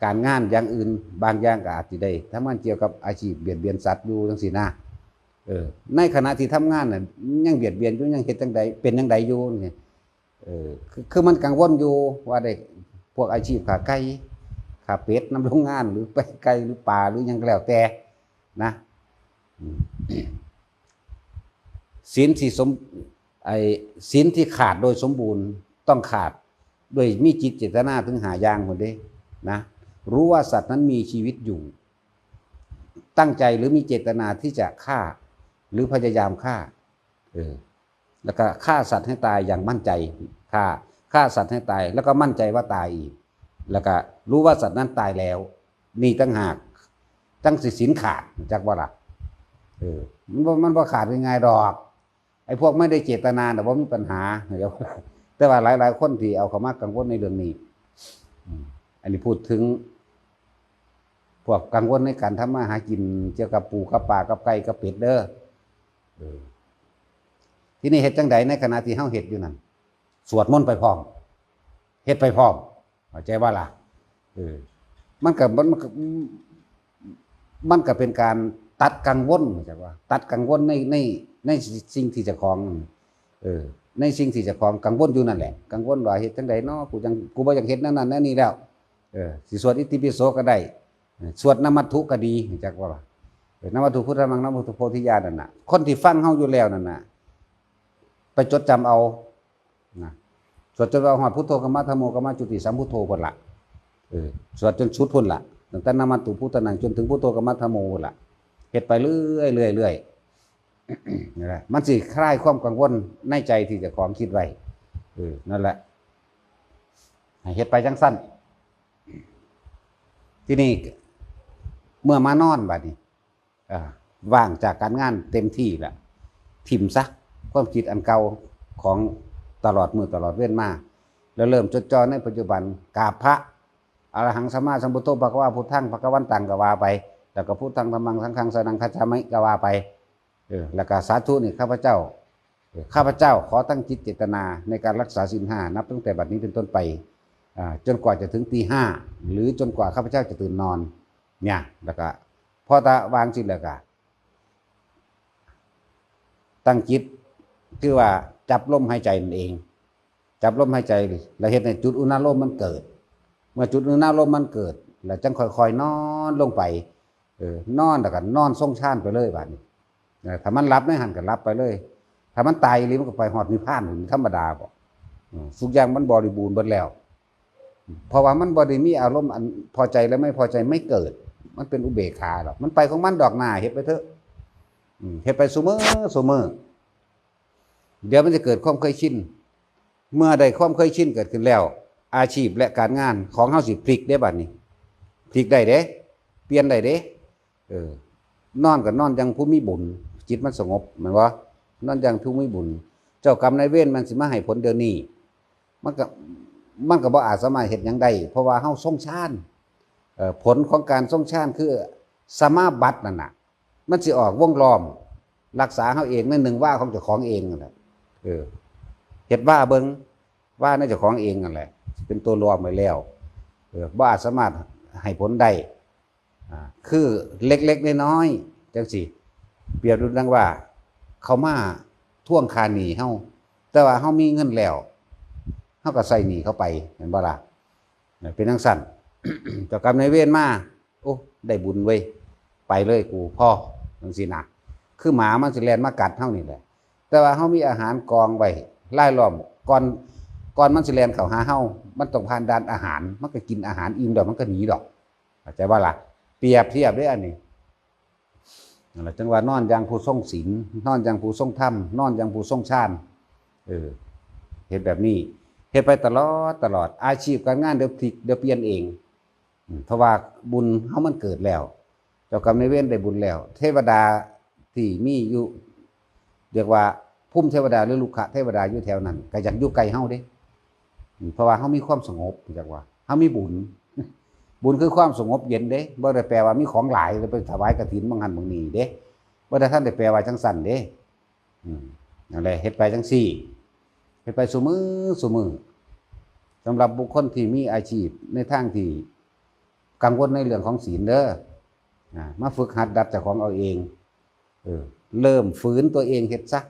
การงานอย่างอื่นบางอย่างก็อาจสิได้ทำงานเกี่ยวกับอาชีพเบียดเบียนสัตว์อยู่จังซี้นะ เออ ในขณะที่ทำงานน่ะ ยังเบียดเบียนอยู่ ยังเฮ็ดจั่งใด เป็นจั่งใดอยู่นี่ เออ คือ คือมันกังวลอยู่ว่าได้พวกอาชีพฆ่าไก่ ฆ่าเป็ดนำโรงงาน หรือไปไก่หรือปลาหรือหยังก็แล้วแต่นะ อืม ศีลที่สม ไอ้ศีลที่ขาดโดยสมบูรณ์ ต้องขาดโดยมีจิตเจตนาถึงห้าอย่างพุ้นเด้นะ รู้ว่าสัตว์นั้นมีชีวิตอยู่ ตั้งใจหรือมีเจตนาที่จะฆ่า หรือพยายามฆ่า เออ แล้วก็ฆ่าสัตว์ให้ตายอย่างมั่นใจ ฆ่า ฆ่าสัตว์ให้ตาย แล้วก็มั่นใจว่าตายอีก แล้วก็รู้ว่าสัตว์นั้นตายแล้ว นี่ต่างหาก จั่งสิศีลขาด จักว่าล่ะ เออ มันบ่ มันบ่ขาดง่ายๆดอก ไอ้พวกไม่ได้เจตนาน่ะบ่มีปัญหา แต่ว่าหลายๆคนที่เอาเข้ามากังวลในเรื่องนี้ อืม อันนี้พูดถึง พวกกังวลในการทำมาหากิน เกี่ยวกับปูกับปลากับไก่กับเป็ดเด้อ เออ ทีนี้เฮ็ดจั่งใด ในขณะที่เฮาเฮ็ดอยู่นั่น สวดมนต์ไปพร้อม เฮ็ดไปพร้อม เข้าใจบ่ล่ะ เออ มันก็ มัน มันก็ มันก็เป็นการตัดกังวล เข้าใจบ่ ตัดกังวลใน ใน ในสิ่งที่เจ้าของ เออ ในสิ่งที่เจ้าของกังวลอยู่นั่นแหละ กังวลว่าเฮ็ดจั่งใดน้อ กูจั่ง กูบ่อยากเฮ็ดแนวนั้นแนวนี้แล้ว เออ สิสวดอิติปิโสก็ได้ เออ สวดนมัตถุก็ดี จักว่าล่ะ เออ นมัตถุพุทธัง นมัตถุโพธิญาณนั่นน่ะ คนที่ฟังเฮาอยู่แล้วนั่นน่ะ ไปจดจำเอา นะ สวดจนว่าฮอดพุทโธ ธัมโม ธัมโม ธัมมาจุติ สัมพุทโธพุ้นละ เออ สวดจนสุดพุ้นละ ตั้งแต่นมัตถุพุทธัง จนถึงพุทโธ ธัมโม ธัมมาพุ้นละ เฮ็ดไปเรื่อยๆเรื่อยๆ นั่นแหละ มันสิคลายความกังวลในใจที่เจ้าของคิดไว้ เออ นั่นแหละ ให้เฮ็ดไปจั่งซั่น ทีนี้ เมื่อมานอนบัดนี้ อ่า ว่างจากการงานเต็มที่ละ ถิ่มซะ ความคิดอันเก่า ของตลอดมื้อตลอดเวรมา แล้วเริ่มจดจ่อในปัจจุบัน กราบพระ อรหังสัมมาสัมพุทโธ ภะคะวา พุทธัง ภะคะวันตัง ก็ว่าไป แล้วก็ พุทธัง ธัมมัง สังฆัง สรณัง คัจฉามิ ก็ว่าไป เออ แล้วก็ สาธุ นี่ ข้าพเจ้า เออ ข้าพเจ้าขอตั้งจิตเจตนาในการรักษาศีลห้า นับตั้งแต่บัดนี้เป็นต้นไป อ่า จนกว่าจะถึงตีห้า หรือจนกว่าข้าพเจ้าจะตื่นนอน เนี่ย แล้วก็ พอตะวางจิตแล้วก็ ตั้งจิต คือว่าจับลมหายใจนั่นเอง จับลมหายใจ แล้วเฮ็ดให้จุดอุณาโลมมันเกิด เมื่อจุดอุณาโลมมันเกิด แล้วจังค่อยๆนอนลงไป เออ นอนแล้วก็นอนทรงฌานไปเลยบาดนี้ เออ ถ้ามันหลับในหั่นก็หลับไปเลย ถ้ามันตายอีหลีมันก็ไปฮอดนิพพานธรรมดาบ่ อืม ทุกอย่างมันบริบูรณ์เบิดแล้ว เพราะว่ามันบ่ได้มีอารมณ์อันพอใจและไม่พอใจไม่เกิด มันเป็นอุเบกขาดอก มันไปของมันดอกหน้า เฮ็ดไปเถอะ อืม เฮ็ดไปซุมื้อซุมื้อ เดี๋ยวมันจะเกิดความเคยชิน เมื่อได้ความเคยชินเกิดขึ้นแล้ว อาชีพและการงานของเฮาสิพลิกได้บัดนี้ พลิกได้เด้ เปลี่ยนได้เด้ เออ นอนก็นอนอย่างผู้มีบุญ จิตมันสงบ แม่นบ่ นอนอย่างผู้มีบุญ เจ้ากรรมนายเวรมันสิมาให้ผลเดี๋ยวนี้ มันก็ มันก็บ่อาจสามารถเฮ็ดหยังได้ เพราะว่าเฮาทรงฌาน เอ่อ ผลของการทรงฌานคือสมาบัตินั่นน่ะ มันสิออกวงล้อม รักษาเฮาเองในหนึ่งวาของเจ้าของเองนั่นแหละ เออ เฮ็ดวาเบิ่ง วาในเจ้าของเองนั่นแหละ เป็นตัวล้อมไว้แล้ว เออ บ่อาจสามารถให้ผลได้ อ่า คือเล็กๆน้อยๆจังซี่ เปรียบดูดังว่า เขามาทวงค่าหนี้เฮา แต่ว่าเฮามีเงินแล้ว เฮาก็ใช้หนี้เขาไป แม่นบ่ล่ะ เป็นจั่งซั้น เจ้ากรรมนายเวรมา โอ้ ได้บุญเว้ย ไปเลยกู พอ จั่งซี้นะ คือหมามันสิแล่นมากัดเฮานี่แหละ แต่ว่าเฮามีอาหารกองไว้รายล้อม ก่อน ก่อนมันสิแล่นเข้าหาเฮา มันต้องผ่านด่านอาหาร มันก็กินอาหารอิ่มแล้วมันก็หนีดอก เข้าใจบ่ล่ะ เปรียบเทียบเด้ออันนี้ นั่นแหละ จั่งว่านอนอย่างผู้ทรงศีล นอนอย่างผู้ทรงธรรม นอนอย่างผู้ทรงฌาน เออ เฮ็ดแบบนี้ เฮ็ดไปตลอด ตลอด อาชีพการงานเดี๋ยวพลิก เดี๋ยวเปลี่ยนเอง อืม เพราะว่าบุญเฮามันเกิดแล้ว เจ้ากรรมนายเวรได้บุญแล้ว เทวดาที่มีอยู่ เรียกว่าภูมิเทวดาหรือรุกขเทวดาอยู่แถวนั้น ก็อยากอยู่ใกล้เฮาเด้ อืม เพราะว่าเฮามีความสงบ จักว่า เฮามีบุญ บุญคือความสงบเย็นเด้ บ่ได้แปลว่ามีของหลายแล้วไปถวายกฐินบางหั้นบางนี้เด้ บ่ได้ทันได้แปลว่าจั่งซั้นเด้ อืม นั่นแหละ เฮ็ดไปจั่งซี้ เฮ็ดไปซุมื้อซุมื้อ สำหรับบุคคลที่มีอาชีพในทางที่กังวลในเรื่องของศีลเด้อ อ่า มาฝึกหัดดัดเจ้าของเอาเอง เออ เริ่มฝืนตัวเองเฮ็ดซะ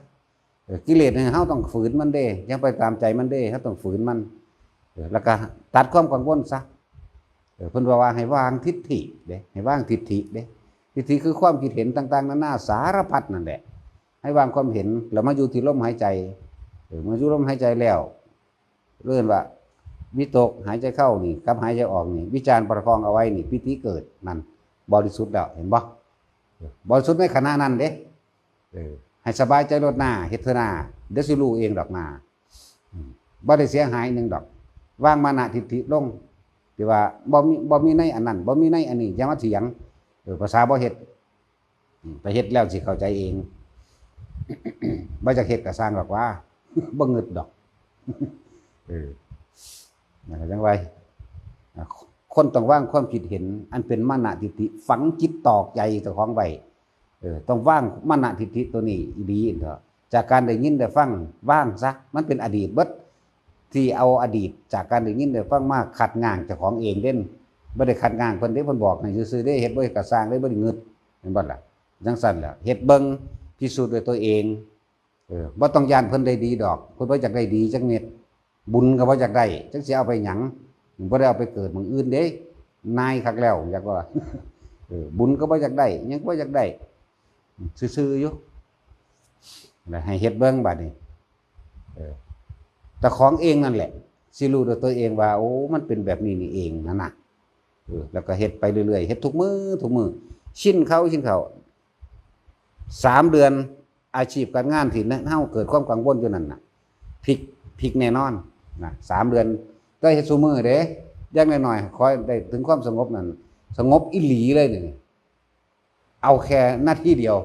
เออ กิเลสเนี่ยเฮาต้องฝืนมันเด้ อย่าไปตามใจมันเด้ เฮาต้องฝืนมัน เออ แล้วก็ตัดความกังวลซะ เออ เพิ่นว่า ว่าให้วางทิฏฐิเด้ ให้วางทิฏฐิเด้ ทิฏฐิคือความคิดเห็นต่างๆนานาสารพัดนั่นแหละ ให้วางความเห็น แล้วมาอยู่ที่ลมหายใจ เออ มาอยู่ลมหายใจแล้ว เรียกว่า วิตกหายใจเข้านี่ กับหายใจออกนี่ วิจารณ์ประคองเอาไว้นี่ ปีติเกิดนั่น บริสุทธิ์แล้ว เห็นบ่ บริสุทธิ์ในขณะนั้นเด้ เออ ให้สบายใจโลดหน้า เฮ็ดเถอะหน้า เดี๋ยวสิรู้เองดอกหน้า อืม บ่ได้เสียหายหนึ่งดอก วางมานะทิฏฐิลง ที่ว่าบ่มี บ่มีในอันนั้น บ่มีในอันนี้ อย่ามาเถียง เออ ภาษาบ่เฮ็ด อืม ไปเฮ็ดแล้วสิเข้าใจเอง บ่อยากเฮ็ดก็ซ่างดอกว่า บ่งึดดอก เออ นั่นก็จั่งว่า อ่ะ คนต้องวางความคิดเห็น อันเป็นมานะทิฏฐิ ฝังจิตตอกใจเจ้าของไว้ เออ ต้องวางมานะทิฏฐิตัวนี้อีหลีเถอะ จากการได้ยินได้ฟัง วางซะ มันเป็นอดีตเบิด ที่เอาอดีตจากการได้ยินได้ฟังมาคัดง้างเจ้าของเองเด้น บ่ได้คัดง้างเพิ่นเด้ เพิ่นบอกให้ซื่อๆเด้ เฮ็ดบ่เฮ็ดก็ซ่างเด้ บ่ได้งึด เห็นบ่ล่ะ จั่งซั้นแหละ เฮ็ดเบิ่ง พิสูจน์ด้วยตัวเอง เออ บ่ต้องย้านเพิ่นได้ดีดอก เพิ่นบ่อยากได้ดีจักเม็ด บุญก็บ่อยากได้ จักสิเอาไปหยัง บ่ได้เอาไปเกิดหม่องอื่นเด้ นายคักแล้ว อยากว่า เออ บุญก็บ่อยากได้ หยังก็บ่อยากได้ ซื่อๆอยู่ แล้วให้เฮ็ดเบิ่งบัดนี้ เออ แต่ของเองนั่นแหละ สิรู้ด้วยตัวเองว่า โอ้ มันเป็นแบบนี้นี่เองนั่นน่ะ เออ แล้วก็เฮ็ดไปเรื่อยๆ เฮ็ดทุกมื้อ ทุกมื้อ ชินเขา ชินเขา สามเดือน อาชีพการงานที่เฮาเกิดความกังวลอยู่นั่นน่ะ พลิก พลิกแน่นอน นะ สามเดือน แต่เฮ็ดซุมื้อเด้ อย่างน้อยๆ ขอให้ได้ถึงความสงบนั่น สงบอีหลีเลยนี่ เอาแค่นาทีเดียว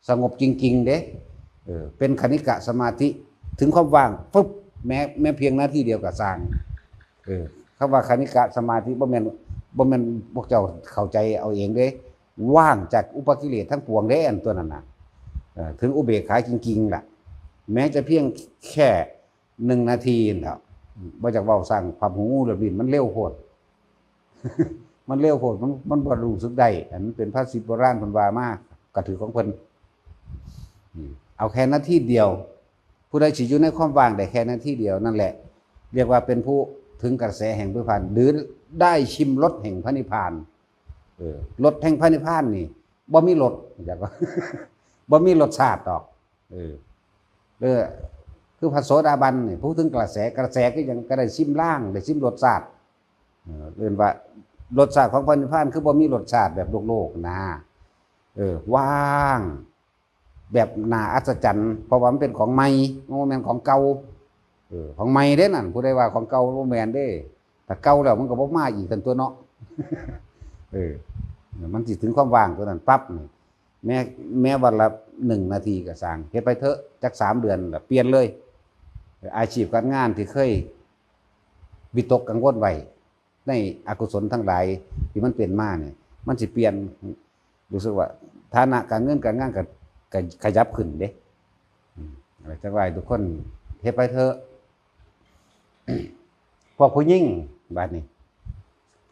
สงบจริงๆเด้ เออ เป็นคณิกะสมาธิ ถึงความว่างปุ๊บ แม้แม้เพียงนาทีเดียวก็ซ่าง เออ คำว่าคณิกะสมาธิบ่แม่นบ่แม่นพวกเจ้าเข้าใจเอาเองเด้ ว่างจากอุปกิเลสทั้งปวงเด้ อันตัวนั้นน่ะ เออ ถึงอุเบกขาจริงๆล่ะ แม้จะเพียงแค่หนึ่งนาทีนั่นแหละ บ่อยากเว้าสร้างความหูเรื่องนี้ มันเร็วโพด มันเร็วโพด มันมันบ่รู้สึกได้ อันนั้นเป็นภาษิตโบราณเพิ่นว่ามา ก็ถือของเพิ่น อืม เอาแค่นาทีเดียว ผู้ใดสิอยู่ในความว่างได้แค่นาทีเดียวนั่นแหละ เรียกว่าเป็นผู้ถึงกระแสแห่งพระนิพพาน หรือได้ชิมรสแห่งพระนิพพาน เออ รสแห่งพระนิพพานนี่ บ่มีรส อยากว่า บ่มีรสชาติดอก เออ เออ คือพระโสดาบันนี่ ผู้ถึงกระแส กระแสคือหยัง ก็ได้ชิมลาง ได้ชิมรสชาติ เออ เรียกว่ารสชาติของพระนิพพานคือบ่มีรสชาติแบบโลกๆนะ เออ ว่าง แบบน่าอัศจรรย์ เพราะว่ามันเป็นของใหม่ มันบ่แม่นของเก่า เออ ของใหม่เด้นั่น ผู้ใดว่าของเก่าบ่แม่นเด้ ถ้าเก่าแล้วมันก็บ่มาอีกซั่นตัวเนาะ เออ มันสิถึงความว่างตัวนั้นปั๊บนี่ แม้ แม้วันละหนึ่งนาทีก็ซ่าง เฮ็ดไปเถอะ จักสามเดือนละเปลี่ยนเลย อาชีพการงานที่เคยวิตกกังวลไว้ ในอกุศลทั้งหลายที่มันเป็นมาเนี่ย มันสิเปลี่ยน รู้สึกว่าฐานะการเงินการงานก็ ก็ขยับขึ้นเด้ อืม จั่งว่าให้ทุกคนเฮ็ดไปเถอะ พวกผู้หญิงบัดนี้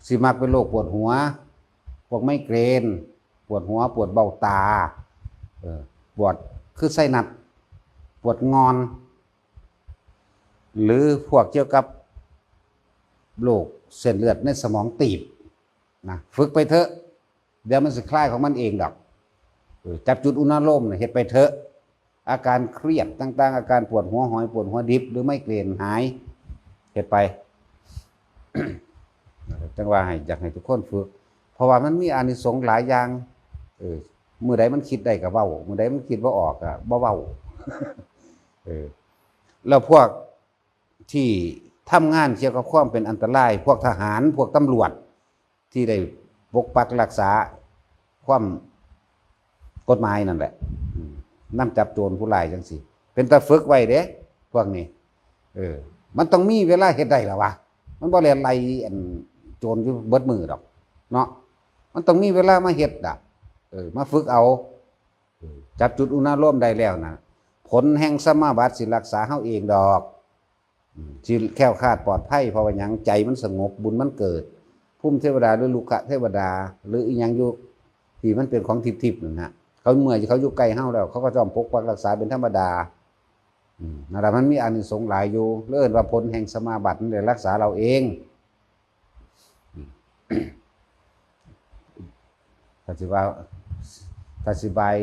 สิมักเป็นโรคปวดหัว พวกไมเกรน ปวดหัว ปวดเบ้าตา เออ ปวดคือไซนัส ปวดงอน หรือพวกเกี่ยวกับโรคเส้นเลือดในสมองตีบนะ ฝึกไปเถอะ เดี๋ยวมันสิคลายของมันเองดอก เออ จับจุดอุณาโลมน่ะ เฮ็ดไปเถอะ อาการเครียดต่างๆ อาการปวดหัวหอย ปวดหัวดิบ หรือไมเกรนหาย เฮ็ดไป จั่งว่าให้ อยากให้ทุกคนฝึก เพราะว่ามันมีอานิสงส์หลายอย่าง เออ มื้อใดมันคิดได้ก็เว้า มื้อใดมันคิดบ่ออกก็บ่เว้า เออ แล้วพวกที่ทำงานเกี่ยวกับความเป็นอันตราย พวกทหาร พวกตำรวจ ที่ได้ปกปักรักษาความกฎหมายนั่นแหละ อืม นำจับโจรผู้ร้ายจั่งซี้ เป็นตาฝึกไว้เด้ พวกนี้ เออ มันต้องมีเวลาเฮ็ดได้ล่ะวะ มันบ่แล่นไล่อันโจรอยู่เบิดมื้อดอก เนาะ มันต้องมีเวลามาเฮ็ดดะ เออ มาฝึกเอา เออ จับจุดอุณาโลมได้แล้วนะ ผลแห่งสมาบัติสิรักษาเฮาเองดอก อืม สิแคล้วคลาดปลอดภัย เพราะว่าหยัง ใจมันสงบ บุญมันเกิด ภูมิเทวดาหรือลูกขเทวดา หรืออีหยังอยู่ที่มันเป็นของทิพย์ๆนั่นฮะ เขาเมื่อเขาอยู่ใกล้เฮาแล้ว เขาก็ย่อมปกปักรักษาเป็นธรรมดา อืม นั่นล่ะ มันมีอานิสงส์หลายอยู่ เอิ้นว่าผลแห่งสมาบัติ มันได้รักษาเราเอง อืม ถ้าสิว่า ถ้าสิบาย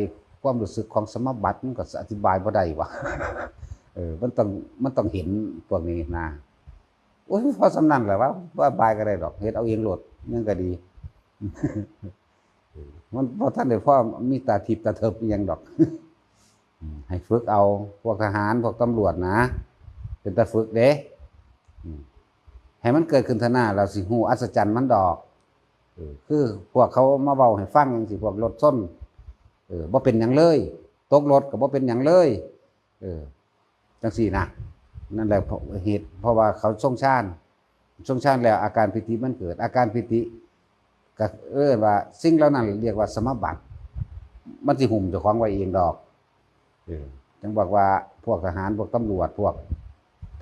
ความรู้สึกของสมาบัติ มันก็อธิบายบ่ได้วะ เออ มันต้อง มันต้องเห็นพวกนี้นะ โอ้ย พอส่ำนั้นแหละวะ ว่าบายก็ได้ดอก เฮ็ดเอาเองโลด ยังก็ดี มันบ่ทันได้พอมีตาทิพย์ตาเทิบอิหยังดอก อืม ให้ฝึกเอา พวกทหาร พวกตำรวจนะ เป็นตาฝึกเด้ อืม ให้มันเกิดขึ้นเถาะหน้า เราสิฮู้อัศจรรย์มันดอก เออ คือพวกเขามาเว้าให้ฟังจั่งซี้ พวกรถชน เออ บ่เป็นหยังเลย ตกรถก็บ่เป็นหยังเลย เออ จั่งซี้นะ นั่นแหละเหตุ เพราะว่าเขาทรงฌาน ทรงฌานแล้วอาการปีติมันเกิด อาการปีติ ก็เอิ้นว่าสิ่งเหล่านั้นเรียกว่าสมาบัติ มันสิหุ้มเจ้าของไว้เองดอก เออ จั่งบอกว่าพวกทหาร พวกตำรวจ พวก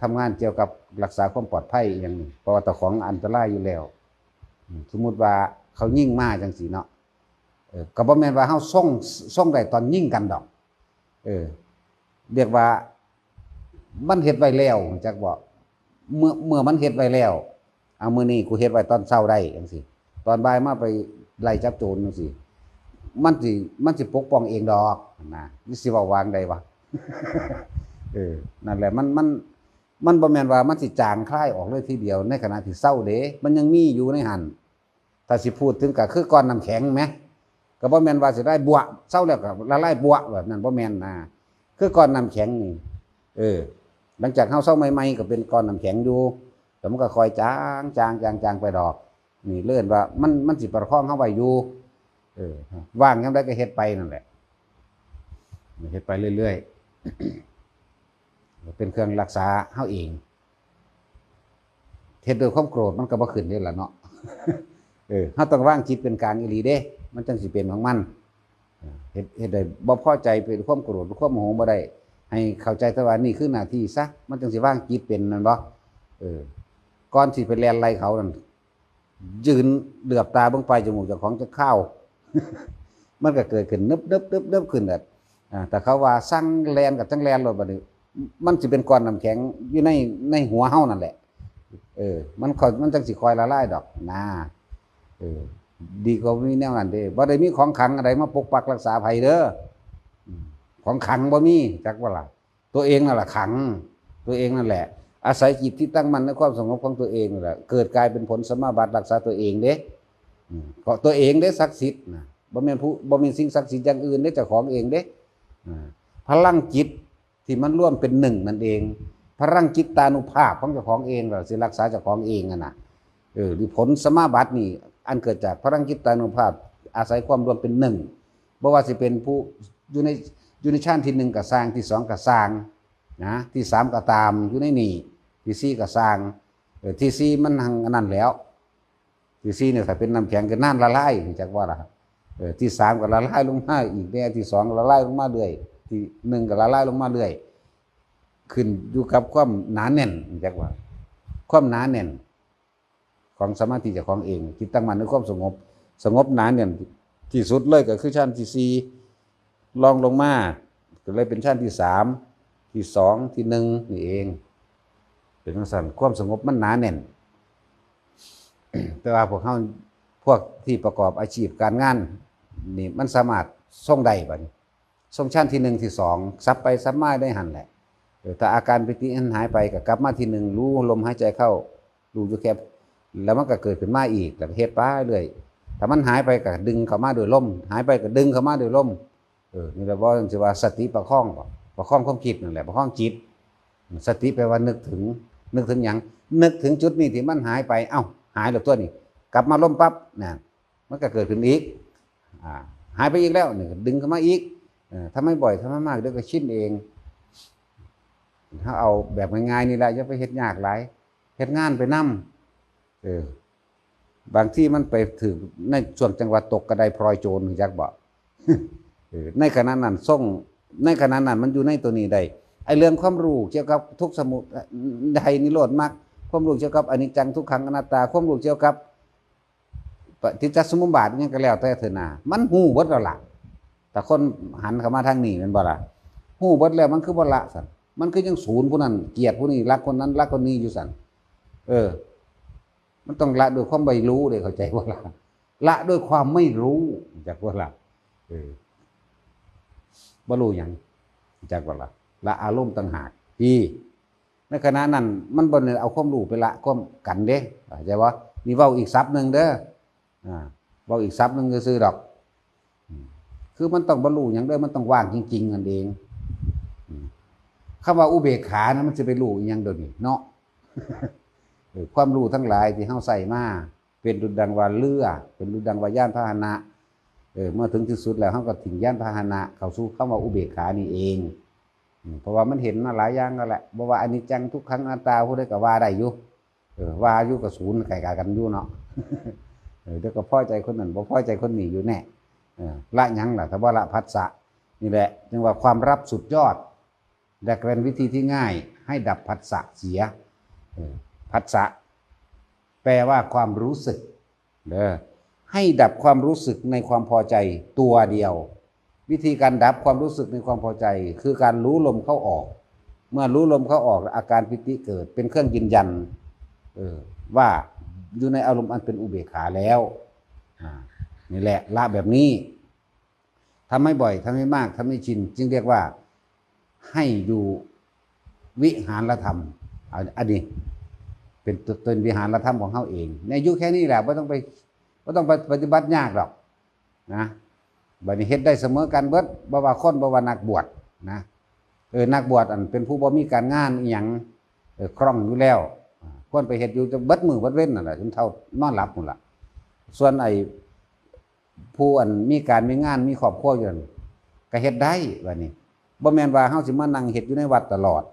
ทำงานเกี่ยวกับรักษาความปลอดภัยอหย่างนี้ เพราะว่าเจ้าของอันตรายอยู่แล้ว อืม สมมุติว่าเขายิงมาจั่งซี้เนาะ เออ ก็บ่แม่นว่าเฮาทรง ทรงได้ตอนยิงกันดอก เออ เรียกว่ามันเฮ็ดไว้แล้ว จักบ่ เมื่อ เมื่อมันเฮ็ดไว้แล้ว เอา มื้อนี้กูเฮ็ดไว้ตอนเช้าได้จั่งซี้ ตอนบ่ายมาไปไล่จับโจรจั่งซี้ มันสิ มันสิปกป้องเองดอกนะ นี่สิเว้าวางใดวะ เออ นั่นแหละ มัน มัน มันบ่แม่นว่ามันสิจางคลายออกเลยทีเดียวในขณะที่เซาเด้ มันยังมีอยู่ในหั่น ถ้าสิพูดถึงก็คือก้อนน้ำแข็งแหม ก็บ่แม่นว่าสิได้บวะ เซาแล้วก็ละลายบวะแบบนั้น บ่แม่นนะ คือก้อนน้ำแข็งนี่ เออ หลังจากเฮาเซาใหม่ๆ ก็เป็นก้อนน้ำแข็งอยู่ แล้วมันก็ค่อยจาง จาง จาง จางไปดอก นี่เอิ้นว่ามัน มันสิประคองเฮาไว้อยู่ เออ ว่างยามใดก็เฮ็ดไปนั่นแหละ เฮ็ดไปเรื่อยๆ เป็นเครื่องรักษาเฮาเอง เฮ็ดด้วยความโกรธมันก็บ่ขึ้นเด้ล่ะเนาะ เออ เฮาต้องวางจิตเป็นกลางอีหลีเด้ มันจังสิเป็นของมัน เออ เฮ็ด เฮ็ดได้บ่พอใจเป็นความโกรธ เป็นความโมโหบ่ได้ ให้เข้าใจแต่ว่านี่คือหน้าที่ซะ มันจังสิวางจิตเป็น แม่นบ่ เออ ก่อนสิไปแล่นไล่เขานั่น ยืนเหลือบตาเบิ่งปลายจมูกเจ้าของจักคราว มันก็เกิดขึ้นนึบๆๆๆ ขึ้นแบบ อ่า แต่เขาว่าสั่งแล่นก็จั่งแล่นโลดบัดนี้ มันสิเป็นก้อนน้ำแข็งอยู่ใน ในหัวเฮานั่นแหละ เออ มันค่อย มันจั่งสิค่อยละลายดอกนะ เออ ดีกว่ามีแนวนั้นเด้ บ่ได้มีของขลังอันใดมาปกปักรักษาไผเด้อ อืม ของขลังบ่มี จักบ่ล่ะ ตัวเองนั่นแหละขลัง ตัวเองนั่นแหละ อาศัยจิตที่ตั้งมั่นในความสงบของตัวเองนั่นแหละ เกิดกลายเป็นผลสมาบัติรักษาตัวเองเด้ อืม ก็ตัวเองเด้ศักดิ์สิทธิ์นะ บ่แม่นผู้ บ่แม่นสิ่งศักดิ์สิทธิ์อย่างอื่นเด้ เจ้าของเองเด้ อ่า พลังจิตที่มันรวมเป็นหนึ่งนั่นเอง พลังจิตตานุภาพของเจ้าของเองล่ะ สิรักษาเจ้าของเองนั่นน่ะ เออ หรือผลสมาบัตินี่ อันเกิดจากพลังจิตตานุภาพ อาศัยความรวมเป็นหนึ่ง บ่ว่าสิเป็นผู้อยู่ใน อยู่ในฌานที่หนึ่งก็ซ่าง ที่สองก็ซ่าง นะ ที่สามก็ตาม อยู่ในนี่ ที่สี่ก็ซ่าง เออ ที่สี่มันหังอันนั้นแล้ว ที่สี่เนี่ยถ้าเป็นน้ำแข็งก็น้ำละลาย จักว่าล่ะ เออ ที่สามก็ละลายลงมาอีกแน่ ที่สองละลายลงมาเรื่อย ที่หนึ่งก็ละลายลงมาเรื่อย ขึ้นอยู่กับความหนาแน่น จักว่า ความหนาแน่น ของสมาธิเจ้าของเอง จิตตั้งมั่นในความสงบ สงบหนาแน่นที่สุดเลยก็คือฌานที่สี่ รองลงมา ก็เลยเป็นฌานที่สาม ที่สอง ที่หนึ่งนี่เอง เป็นจั่งซั้น ความสงบมันหนาแน่น แต่ว่าพวกเฮา พวกที่ประกอบอาชีพการงาน นี่มันสามารถทรงได้บัดนี้ ทรงฌานที่หนึ่ง ที่สอง สับไปสับมาได้หั่นแหละ เออ ถ้าอาการปีติมันหายไปก็กลับมาที่หนึ่ง รู้ลมหายใจเข้า รู้อยู่แค่ แล้วมันก็เกิดขึ้นมาอีก แล้วก็เฮ็ดไปเรื่อย ถ้ามันหายไปก็ดึงเข้ามาโดยลม หายไปก็ดึงเข้ามาโดยลม เออ นี่แหละ บ่สิว่าสติประคองบ่ ประคองความคิดนั่นแหละ ประคองจิต สติแปลว่านึกถึง นึกถึงหยัง นึกถึงจุดนี้ที่มันหายไป เอ้า หายแล้วตัวนี้ กลับมาลมปั๊บ น่ะ มันก็เกิดขึ้นอีก อ่า หายไปอีกแล้ว นี่ก็ดึงเข้ามาอีก เออ ทำให้บ่อย ทำให้มาก เดี๋ยวก็ชินเอง เฮาเอาแบบง่ายๆนี่แหละ อย่าไปเฮ็ดยากหลาย เฮ็ดงานไปนำ เออ บางทีมันไปถืกในช่วงจังหวะตกกระไดพลอยโจร รู้จักบ่ เออ ในขณะนั้นทรง ในขณะนั้นมันอยู่ในตัวนี้ได้ ไอ้เรื่องความรู้เกี่ยวกับทุกข์สมุทัยนิโรธมรรค ความรู้เกี่ยวกับอนิจจังทุกขังอนัตตา ความรู้เกี่ยวกับปฏิจจสมุปบาทอิหยังก็แล้วแต่เถอะนะ มันรู้เบิดแล้วล่ะ แต่คนหันเข้ามาทางนี้แม่นบ่ล่ะ รู้เบิดแล้วมันคือบ่ละซั่น มันคือยังศูนย์ผู้นั้น เกลียดผู้นี้ รักคนนั้น รักคนนี้อยู่ซั่น เออ มันต้องละด้วยความไม่รู้เด้ เข้าใจบ่ล่ะ ละด้วยความไม่รู้ จักบ่ล่ะ เออ บ่รู้หยัง จักบ่ล่ะ ละอารมณ์ต่างหาก ที่ ในขณะนั้นมันบ่ได้เอาความรู้ไปละความกันเด้ เข้าใจบ่ นี่เว้าอีกศัพท์หนึ่งเด้อ อ่า เว้าอีกศัพท์หนึ่งซื่อๆดอก อืม คือมันต้องบ่รู้หยังเด้อ มันต้องว่างจริงๆนั่นเอง อืม คำว่าอุเบกขานะ มันสิไปรู้อิหยังเดี๋ยวนี้เนาะ เออ ความรู้ทั้งหลายที่เฮาใช้มา เป็นดุจดังว่าเรือ เป็นดุจดังว่ายานพาหนะ เออ เมื่อถึงที่สุดแล้วเฮาก็ทิ้งยานพาหนะ เข้าสู่คำว่าอุเบกขานี่เอง อืม เพราะว่ามันเห็นมาหลายอย่างแล้วแหละ บ่ว่าอนิจจังทุกขังอนัตตา ผู้ใดก็ว่าได้อยู่ เออ ว่าอยู่กับศูนย์ไกลๆกันอยู่เนาะ เออ เดี๋ยวก็พอใจคนนั้น บ่พอใจคนนี้อยู่แน่ เออ ละหยังล่ะ ถ้าบ่ละผัสสะ นี่แหละ จึงว่าความลับสุดยอด และเป็นวิธีที่ง่าย ให้ดับผัสสะเสีย เออ ผัสสะ แปลว่าความรู้สึก เด้อ ให้ดับความรู้สึกในความพอใจตัวเดียว วิธีการดับความรู้สึกในความพอใจ คือการรู้ลมเข้าออก เมื่อรู้ลมเข้าออก อาการปีติเกิด เป็นเครื่องยืนยัน เออ ว่าอยู่ในอารมณ์อันเป็นอุเบกขาแล้ว อ่า นี่แหละ ละแบบนี้ ทำให้บ่อย ทำให้มาก ทำให้ชิน จึงเรียกว่า ให้อยู่วิหารธรรม อัน อันนี้ เป็นตัว เป็นวิหารธรรมของเฮาเอง ในอยู่แค่นี้แหละ บ่ต้องไป บ่ต้องไปปฏิบัติยากดอก นะ บัดนี้เฮ็ดได้เสมอกันเบิด บ่ว่าคน บ่ว่านักบวช นะ เออ นักบวชอันเป็นผู้บ่มีการงานอิหยัง เออ คล่องอยู่แล้ว อ่า ควรไปเฮ็ดอยู่เบิดมื้อเบิดเว็นนั่นแหละ จนเฒ่านอนหลับพู้นล่ะ ส่วนไอ้ ผู้อันมีการมีงานมีครอบครัวอยู่นั่น ก็เฮ็ดได้ บัดนี้ บ่แม่นว่าเฮาสิมานั่งเฮ็ดอยู่ในวัดตลอด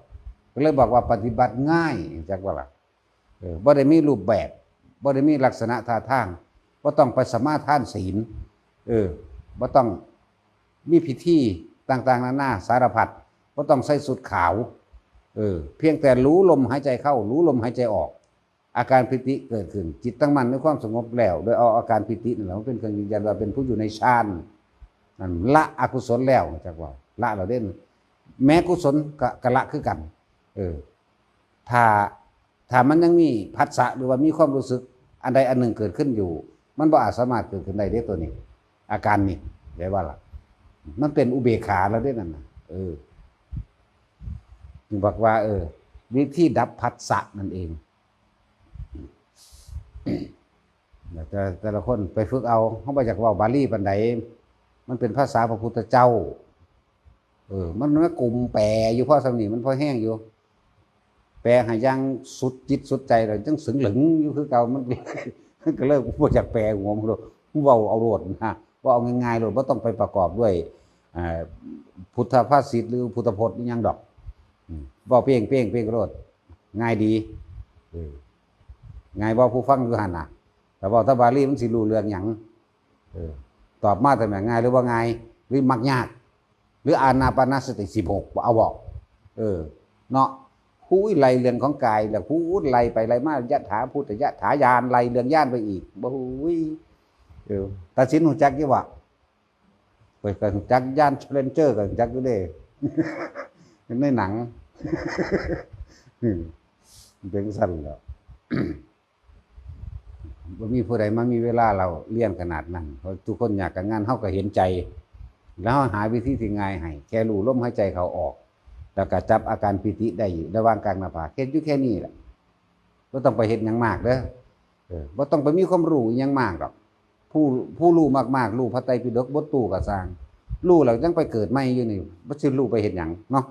ก็เลยบอกว่าปฏิบัติง่าย จักว่าล่ะ เออบ่ได้มีรูปแบบ บ่ได้มีลักษณะท่าทาง บ่ต้องไปสมาทานศีล เออบ่ต้องมีพิธีต่างๆนานาสารพัด บ่ต้องใส่ชุดขาว เออ เพียงแต่รู้ลมหายใจเข้า รู้ลมหายใจออก อาการปีติเกิดขึ้น จิตตั้งมั่นในความสงบแล้ว โดยเอาอาการปีตินั่นแหละมาเป็นเครื่องยืนยันว่าเป็นผู้อยู่ในฌาน นั่นละอกุศลแล้ว จักว่า ละแล้วเด้ แม้กุศลก็ก็ละคือกัน เออ ถ้า ถ้ามันยังมีผัสสะหรือว่ามีความรู้สึกอันใดอันหนึ่งเกิดขึ้นอยู่ มันบ่อาจสามารถเกิดขึ้นได้เด้ตัวนี้ อาการนี้ ได้ว่าล่ะ มันเป็นอุเบกขาแล้วเด้นั่นน่ะ เออ จึงบอกว่า เออ วิธีดับผัสสะนั่นเอง แต่แต่ละคนไปฝึกเอา เขาบ่อยากเว้าบาลีปานใด มันเป็นภาษาพระพุทธเจ้า เออ มันมากลุ่มแปลอยู่ พอสำนี้มันพอแห้งอยู่ แปลให้อย่างสุดจิตสุดใจแล้วจังสึงเหลิงอยู่คือเก่า มัน มันก็เลยบ่อยากแปลหัวมันโลด เว้าเอาโลดนะ เว้าเอาง่ายๆโลด บ่ต้องไปประกอบด้วย อ่า พุทธภาษิตหรือพุทธพจน์อิหยังดอก อืม เว้าเป้งๆๆโลด ง่ายดี เออ ง่ายบ่ผู้ฟังอยู่หั่นน่ะ แต่เว้าแต่บาลีมันสิรู้เรื่องหยัง เออ ตอบมาแต่แม่นง่ายหรือว่าง่าย หรือมักยาก หรืออานาปานสติสิบหก เอาบอก เออ เนาะ หูย ไล่เรื่องของกาย แล้วหูย ไล่ไปไล่มา ยะถาภูตยะถาญาณ ไล่เรื่องญาณไปอีก บ่หูย เออ ตัดสินรู้จักอยู่บ่ ข้อยก็รู้จักญาณ Challenger ก็รู้จักอยู่เด้ ในหนัง อืม เป็นจั่งซั้นแหล้ว บ่มีผู้ใดมามีเวลาเล่าเรียนขนาดนั้น เพราะทุกคนยากกับงาน เฮาก็เห็นใจ แล้วเฮาหาวิธีที่ง่ายให้ แค่รู้ลมหายใจเข้าออก แล้วก็จับอาการปีติได้อยู่ระหว่างกลางหน้าผาก เฮ็ดอยู่แค่นี้แหละ บ่ต้องไปเฮ็ดหยังมากเด้อ เออ บ่ต้องไปมีความรู้อิหยังมากดอก ผู้ ผู้รู้มากๆ รู้พระไตรปิฎกบทตู้ก็ซ่าง รู้แล้วยังไปเกิดใหม่อยู่นี่ บ่สิรู้ไปเฮ็ดหยังเนาะ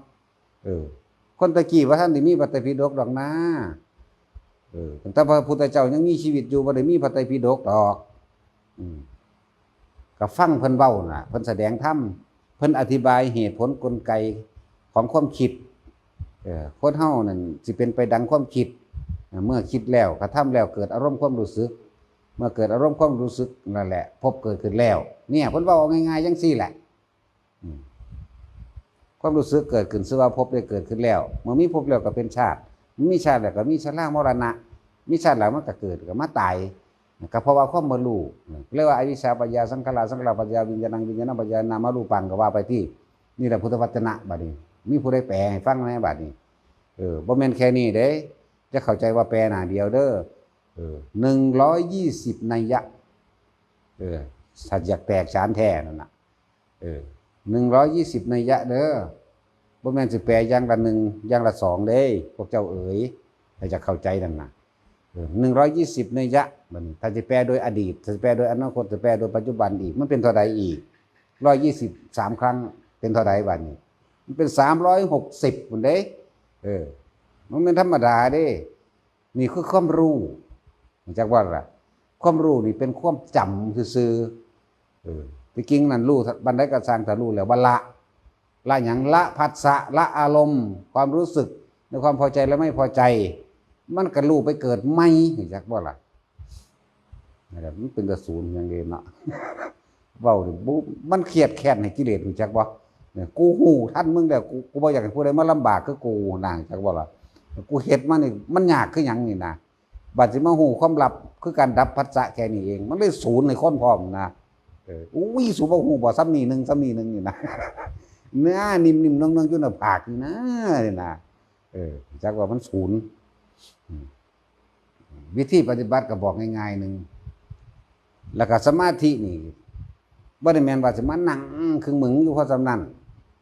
เออ คนตะกี้บ่ทันได้มีพระไตรปิฎกดอกนะ เออ ตั้งแต่พระพุทธเจ้ายังมีชีวิตอยู่ บ่ได้มีพระไตรปิฎกดอก อืม ก็ฟังเพิ่นเว้าน่ะ เพิ่นแสดงธรรม เพิ่นอธิบายเหตุผลกลไกของความคิด เออ คนเฮานั่นสิเป็นไปดังความคิด เมื่อคิดแล้ว กระทำแล้ว เกิดอารมณ์ความรู้สึก เมื่อเกิดอารมณ์ความรู้สึกนั่นแหละ ภพเกิดขึ้นแล้ว เนี่ย เพิ่นเว้าง่ายๆจั่งซี้แหละ อืม ความรู้สึกเกิดขึ้น ชื่อว่าภพได้เกิดขึ้นแล้ว เมื่อมีภพแล้วก็เป็นชาติ มีชาติแล้วก็มีชรามรณะ มีชาติแล้วมันก็เกิดก็มาตาย ก็เพราะว่าความบ่รู้ เรียกว่าอวิชชาปัจจยาสังขารา สังขารปัจจยาวิญญาณัง วิญญาณปัจจยานามารูปัง ก็ว่าไปที่ นี่แหละพุทธวจนะบัดนี้ มีผู้ใดแปลให้ฟังแหน่บัดนี้ เออ บ่แม่นแค่นี้เด้ จะเข้าใจว่าแปลหน้าเดียวเด้อ เออ หนึ่งร้อยยี่สิบนัยยะ เออ ถ้าอยากแตกฉานแท้นั่นน่ะ เออ หนึ่งร้อยยี่สิบนัยยะเด้อ บ่แม่นสิแปลอย่างละหนึ่ง อย่างละสองเด้ พวกเจ้าเอ๋ย ให้จะเข้าใจนั่นน่ะ เออ หนึ่งร้อยยี่สิบนัยยะ บัดนี้ ถ้าสิแปลโดยอดีต ถ้าสิแปลโดยอนาคต ถ้าแปลโดยปัจจุบันอีก มันเป็นเท่าใดอีก ร้อยยี่สิบ สามครั้ง เป็นเท่าใดบัดนี้ มันเป็นสามร้อยหกสิบพุ้นเด้ เออ มันเป็นธรรมดาเด้ นี่คือความรู้ รู้จักบ่ล่ะ ความรู้นี่เป็นความจำซื่อๆ เออ ที่จริงนั่นรู้ปานใดก็ซ่าง ถ้ารู้แล้วว่าละ ละหยัง ละผัสสะ ละอารมณ์ ความรู้สึกในความพอใจและไม่พอใจ มันก็รู้ไปเกิดใหม่ รู้จักบ่ล่ะ นั่นแหละ มันเป็นตาสูนอย่างเดียวเนาะ เว้านี่บุ มันเครียดแค้นให้กิเลส รู้จักบ่ เนี่ย กูฮู้ทันมึงแล้ว กู กูบ่อยากให้ผู้ใดมาลำบากคือกูนะ รู้จักบ่ล่ะ กูเฮ็ดมานี่ มันยากคือหยังนี่นะ บัดสิมาฮู้ความลับคือการดับผัสสะแค่นี้เอง มันเลยสูนให้คนพร้อมนะ เออ อุ้ย สูบ่ฮู้บ่ ส่ำนี้หนึ่ง ส่ำนี้หนึ่งนี่นะ เนื้อนิ่มๆ เนืองๆ อยู่หน้าผากนี่นะ นี่นะ เออ จักว่ามันสูน อืม วิธีปฏิบัติก็บอกง่ายๆหนึ่ง แล้วก็สมาธินี่ บ่ได้แม่นว่าสิมานั่งครึ้งมึงอยู่เพราะส่ำนั้น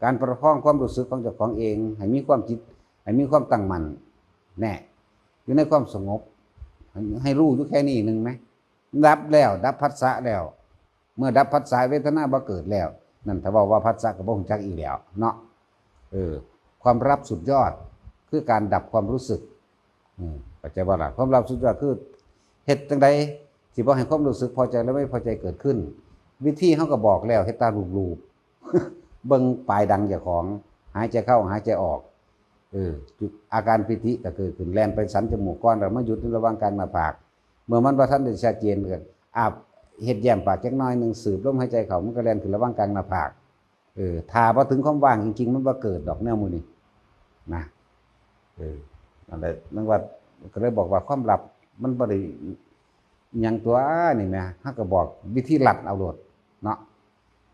การประคองความรู้สึกของเจ้าของเอง ให้มีความจิต ให้มีความตั้งมั่น แน่ อยู่ในความสงบ ให้ ให้รู้อยู่แค่นี้หนึ่งไหม ดับแล้ว ดับผัสสะแล้ว เมื่อดับผัสสะ เวทนาบ่เกิดแล้ว นั่นถ้าเว้าว่าผัสสะก็บ่รู้จักอีกแล้วเนาะ เออ ความลับสุดยอดคือการดับความรู้สึก อืม เข้าใจบ่ล่ะ ความลับสุดยอดคือเฮ็ดจั่งใดสิบ่ให้ความรู้สึกพอใจและไม่พอใจเกิดขึ้น วิธีเฮาก็บอกแล้ว เฮ็ดตาลูบๆ เบิ่งปลายดังเจ้าของ หายใจเข้า หายใจออก เออ อาการปีติก็เกิดขึ้น แล่นไปสันจมูกก่อน แล้วมาหยุดในระหว่างกลางหน้าผาก เมื่อมันบ่ทันได้ชัดเจนก็อาบ เฮ็ดแย้มปากจักหน่อยหนึ่ง สูดลมหายใจเข้า มันก็แล่นขึ้นระหว่างกลางหน้าผาก เออ ถ้าบ่ถึงความว่างจริงๆ มันบ่เกิดดอกแนวหมู่นี้นะ เออ นั่นแหละ นึกว่า ก็เลยบอกว่าความลับมันบ่ได้หยังตัวนี่แหม เฮาก็บอกวิธีลัดเอาโลดเนาะ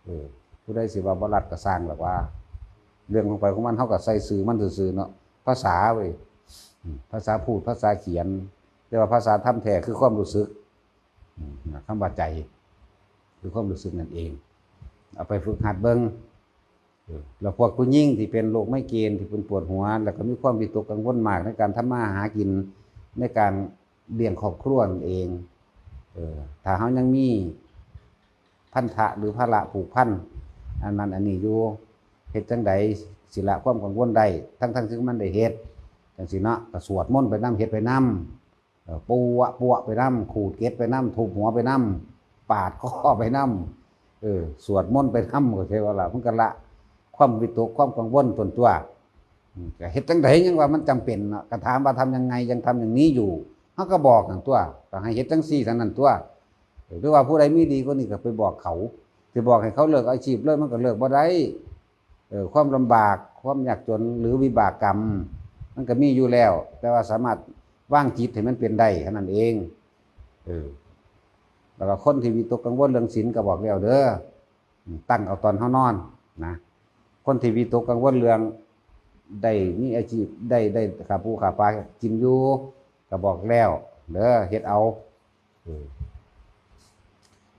เออ ผู้ใดสิว่าบ่ลัดก็ซ่างดอกว่า เรื่องของไผของมัน เฮาก็ใส่ซื่อมันซื่อๆ เนาะ ภาษาเว้ย อืม ภาษาพูด ภาษาเขียน แต่ว่าภาษาธรรมแท้คือความรู้สึก อืม คำว่าใจ คือความรู้สึกนั่นเอง เอาไปฝึกหัดเบิ่ง เออ แล้วพวกผู้หญิงที่เป็นโรคไมเกรน ที่เป็นปวดหัว แล้วก็มีความวิตกกังวลมากในการทำมาหากิน ในการเลี้ยงครอบครัวนั่นเอง เออ ถ้าเฮายังมีพันธะหรือภาระผูกพัน อันนั้นอันนี้อยู่ เฮ็ดจั่งใดสิละความกังวลได้ ทั้งๆ ที่มันได้เฮ็ด จั่งซี้เนาะ ก็สวดมนต์ไปนำ เฮ็ดไปนำ เออ ปัวะปัวะไปนำ ขูดเกล็ดไปนำ ทุบหัวไปนำ ปาดคอไปนำ เออ สวดมนต์ไปนำ ก็ใช่ว่าล่ะ มันก็ละความวิตกความกังวลตนตัว อืม ก็เฮ็ดจั่งใดยังว่ามันจำเป็นเนาะ ก็ถามว่าทำยังไง ยังทำอย่างนี้อยู่ เฮาก็บอกนั่นตัว ก็ให้เฮ็ดจั่งซี่เท่านั้นตัว เออ หรือว่าผู้ใดมีดีกว่านี้ก็ไปบอกเขา สิบอกให้เขาเลิกอาชีพเลย มันก็เลิกบ่ได้ เออ ความลำบาก ความยากจน หรือวิบากกรรม มันก็มีอยู่แล้ว แต่ว่าสามารถวางจิตให้มันเป็นได้เท่านั้นเอง เออ แล้วก็คนที่วิตกกังวลเรื่องศีลก็บอกแล้วเด้อ ตั้งเอาตอนเฮานอนนะ คนที่วิตกกังวลเรื่องได้มีอาชีพ ได้ ได้ค่าปูค่าปลากินอยู่ ก็บอกแล้วเด้อ เฮ็ดเอา เออ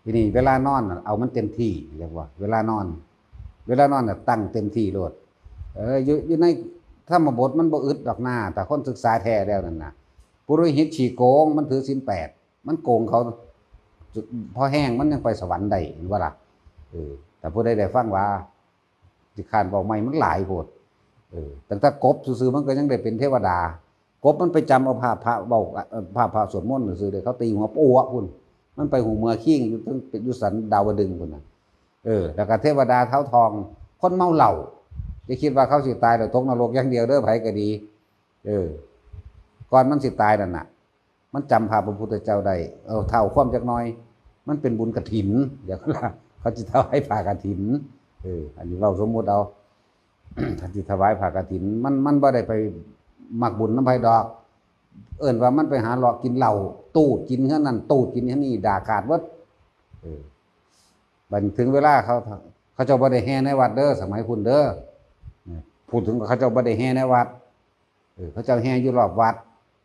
ทีนี้เวลานอนน่ะ เอามันเต็มที่ เรียกว่า เวลานอน เวลานอนน่ะ ตั้งเต็มที่โลด เออ อยู่ อยู่ในธรรมบทมันบ่อึดดอกนา แต่คนศึกษาแท้แล้วนั่นน่ะ ปุโรหิตขี้โกง มันถือศีลแปด มันโกงเขา พอแห้งมันยังไปสวรรค์ได้ เห็นบ่ล่ะ เออ แต่ผู้ใดได้ฟังว่า สิค้านเว้าใหม่มันหลายโพด เออ ตั้งแต่กบซื่อๆ มันก็ยังได้เป็นเทวดา กบมันไปจำเอาภาพพระเว้า เอ่อ ภาพพระสวดมนต์ซื่อๆ เด้ เขาตีหัวโป๊ะพุ้น มันไปหูเมือคิงอยู่เทิง เป็นอยู่สันดาวดึงส์พุ้นน่ะ เออ แล้วก็เทวดาเท้าทอง คนเมาเหล้า อย่าคิดว่าเขาสิตายแล้วตกนรกอย่างเดียวเด้อ ไผก็ดี เออ ก่อนมันสิตายนั่นน่ะ มันจำภาพพระพุทธเจ้าได้ เอาเท้าความจักหน่อย มันเป็นบุญกฐิน เดี๋ยวเขาจะถวายผ้ากฐิน เออ อันนี้เว้าสมมุติเอา ท่านสิถวายผ้ากฐิน มัน มันบ่ได้ไปมักบุญนำไผดอก เอิ้นว่ามันไปหาเลาะกินเหล้า ตูดกินเฮือนนั่น ตูดกินเฮือนนี่ ด่าขาดเบิด เออ บัดถึงเวลาเขา เขาเจ้าบ่ได้แห่ในวัดเด้อ สมัยพุ้นเด้อ พูดถึงว่าเขาเจ้าบ่ได้แห่ในวัด เออ เขาเจ้าแห่อยู่รอบวัด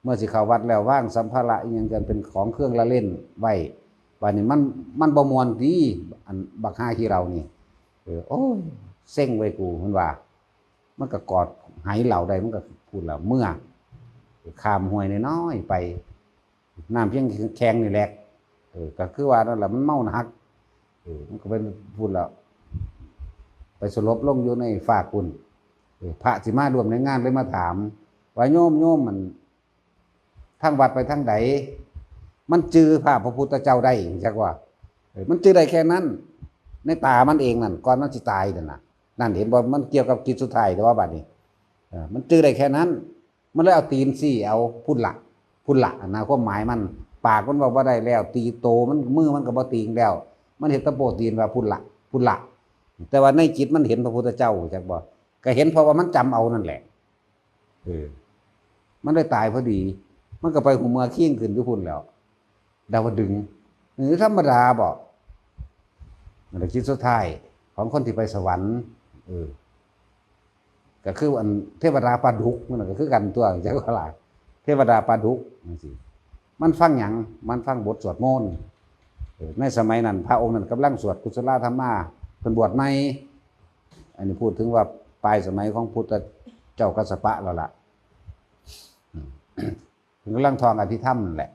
เมื่อสิเข้าวัดแล้ววางสัมภาระอิหยังกันเป็นของเครื่องละเล่นไว้ บัดนี้มัน มันบ่ม่วนติ อันบักห่าขี้เหล้านี่ เออ โอ้ย เซ็งเว้ยกู มันว่า มันก็กอดไหเหล้าได้ มันก็พูดแล้วเมือ ข้ามห้วยน้อยๆไป น้ำเพียงแค่แข้งนี่แหละ เออ ก็คือว่านั่นแหละ มันเมาหนัก เออ มันก็เป็นพูดแล้ว ไปสลบลงอยู่ในฟากพุ้น เออ พระสิมาร่วมในงานเลยมาถาม ว่าโยม โยมมัน ทางวัดไปทางใด มันจื่อภาพพระพุทธเจ้าได้จักว่า เออ มันจื่อได้แค่นั้น ในตามันเองนั่น ก่อนมันสิตายนั่นน่ะ นั่นเห็นบ่ มันเกี่ยวกับกิจสุดท้ายแต่ว่าบัดนี้ เออ มันจื่อได้แค่นั้น มันเลยเอาตีนซี่เอาพุ้นละ พุ้นละนะ ความหมายมัน ปากมันเว้าบ่ได้แล้ว ตีโตมัน มือมันก็บ่ตีงแล้ว มันเฮ็ดตะโปตีนว่าพุ้นละ พุ้นละ แต่ว่าในจิตมันเห็นพระพุทธเจ้าจักบ่ ก็เห็นเพราะว่ามันจำเอานั่นแหละ เออ มันได้ตายพอดี มันก็ไปหูเมือคิงขึ้นอยู่พุ้นแล้ว ดาวดึงส์ เออ ธรรมดาบ่ นั่นแหละ จิตสุดท้ายของคนที่ไปสวรรค์ เออ ก็คืออันเทวดาปลาดุกนั่นน่ะ ก็คือกันตัว จักว่าล่ะ เทวดาปลาดุกจั่งซี้ มันฟังหยัง มันฟังบทสวดมนต์ เออ ในสมัยนั้น พระองค์นั้นกำลังสวดกุศลาธรรมา เพิ่นบวชใหม่ อันนี้พูดถึงว่าปลายสมัยของพุทธเจ้ากัสสปะแล้วล่ะ อืม เพิ่นกำลังท่องอภิธรรมนั่นแหละ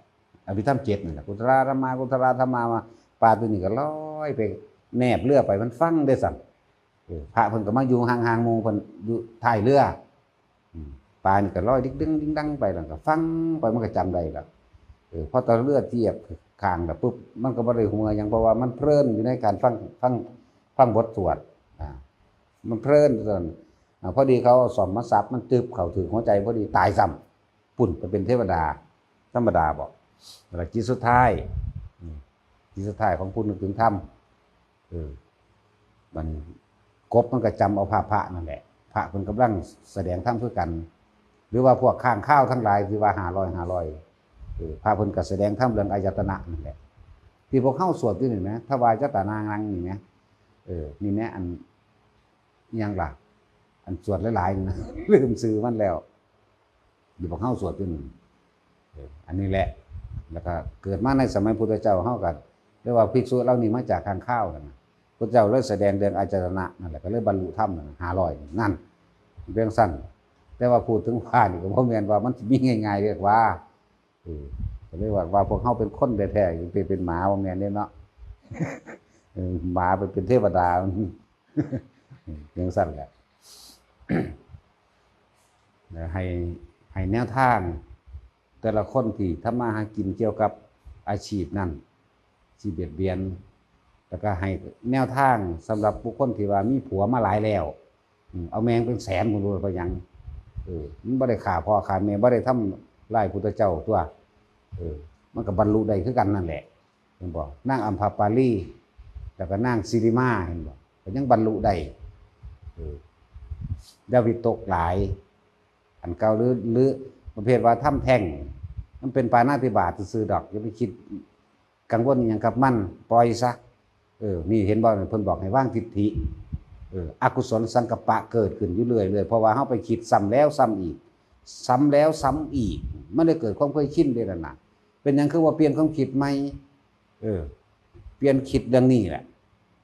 อภิธรรมเจ็ดนั่นแหละ กุศลาธรรมา กุศลาธรรมา มา ปลาตัวนี้ก็ลอยไปแนบเรือไป มันฟังเด้อซ้ำ เออ พระเพิ่นก็มาอยู่ห่างๆหมู่ เพิ่นอยู่ท้ายเรือ อืม ปลานี่ก็ลอยดิ๊กดึงดิ๊งดังไป แล้วก็ฟังไป มันก็จำได้แล้ว เออ พอตอนเรือเทียบข้างแล้วปุ๊บ มันก็บ่ได้หัวหยัง เพราะว่ามันเพลินอยู่ในการฟัง ฟัง ฟังบทสวด อ่า มันเพลินจน อ่า พอดีเขาเอาส้อมมาสับ มันตึบเข้าถืกหัวใจพอดี ตายซ้ำ ปุ้น ไปเป็นเทวดาธรรมดาบ่ แล้วจิตสุดท้าย อืม จิตสุดท้ายของผู้นึกถึงธรรม เออ มัน กบมันก็จำเอาภาพพระนั่นแหละ พระเพิ่นกำลังแสดงธรรมคือกัน หรือว่าพวกค้างคาวทั้งหลายที่ว่าห้าร้อย ห้าร้อย เออ พระเพิ่นก็แสดงธรรมเรื่องอายตนะนั่นแหละ ที่พวกเฮาสวดอยู่นี่นะ ทวายตนานังนี่นะ เออ นี่แหม อัน อิหยังล่ะ อันสวดหลายๆนี่นะ ลืมชื่อมันแล้ว อยู่พวกเฮาสวดอยู่นี่ เออ อันนี้แหละ แล้วก็เกิดมาในสมัยพุทธเจ้า เฮาก็เรียกว่าภิกษุเหล่านี้มาจากค้างคาวนั่นน่ะ พุทธเจ้าเลยแสดงเรื่องอายตนะนั่นแหละ ก็เลยบรรลุธรรมนั่นน่ะ ห้าร้อย นั่น เรื่องสั้น แต่ว่าพูดถึงว่านี่ก็บ่แม่นว่ามันสิมีง่ายๆ เรียกว่า เออ ก็เลยว่า ว่าพวกเฮาเป็นคนแท้ๆ ไปเป็นหมาบ่แม่นเด้เนาะ เออ หมาไปเป็นเทวดา จั่งซั้นแหละ แล้วให้ ให้แนวทาง แต่ละคนที่ทำมาหากินเกี่ยวกับอาชีพนั้น สิเบียดเบียน แล้วก็ให้แนวทางสำหรับบุคคลที่ว่ามีผัวมาหลายแล้ว อืม เอาแม่งเป็นแสน บ่รู้ไปหยัง เออ มันบ่ได้ฆ่าพ่อฆ่าแม่ บ่ได้ทำลายพุทธเจ้าตัว เออ มันก็บรรลุได้คือกันนั่นแหละ เห็นบ่ นางอัมพปาลี แล้วก็นางสิริมา เห็นบ่ ก็ยังบรรลุได้ เออ อย่าวิตกหลาย อันเก่า หรือ หรือประเภทว่าทำแท้ง มันเป็นปาณาติบาตซื่อๆดอก อย่าไปคิดกังวลอิหยังกับมัน ปล่อยซะ เออ นี่เห็นบ่ เพิ่นบอกให้วางทิฏฐิ เออ อกุศลสังกัปปะเกิดขึ้นอยู่เรื่อยๆ เพราะว่าเฮาไปคิดซ้ำแล้วซ้ำอีก ซ้ำแล้วซ้ำอีก มันเลยเกิดความเคยชินเด้นั่นน่ะ เป็นหยังคือว่าเปลี่ยนความคิดใหม่ เออ เปลี่ยนคิดเรื่องนี้แหละ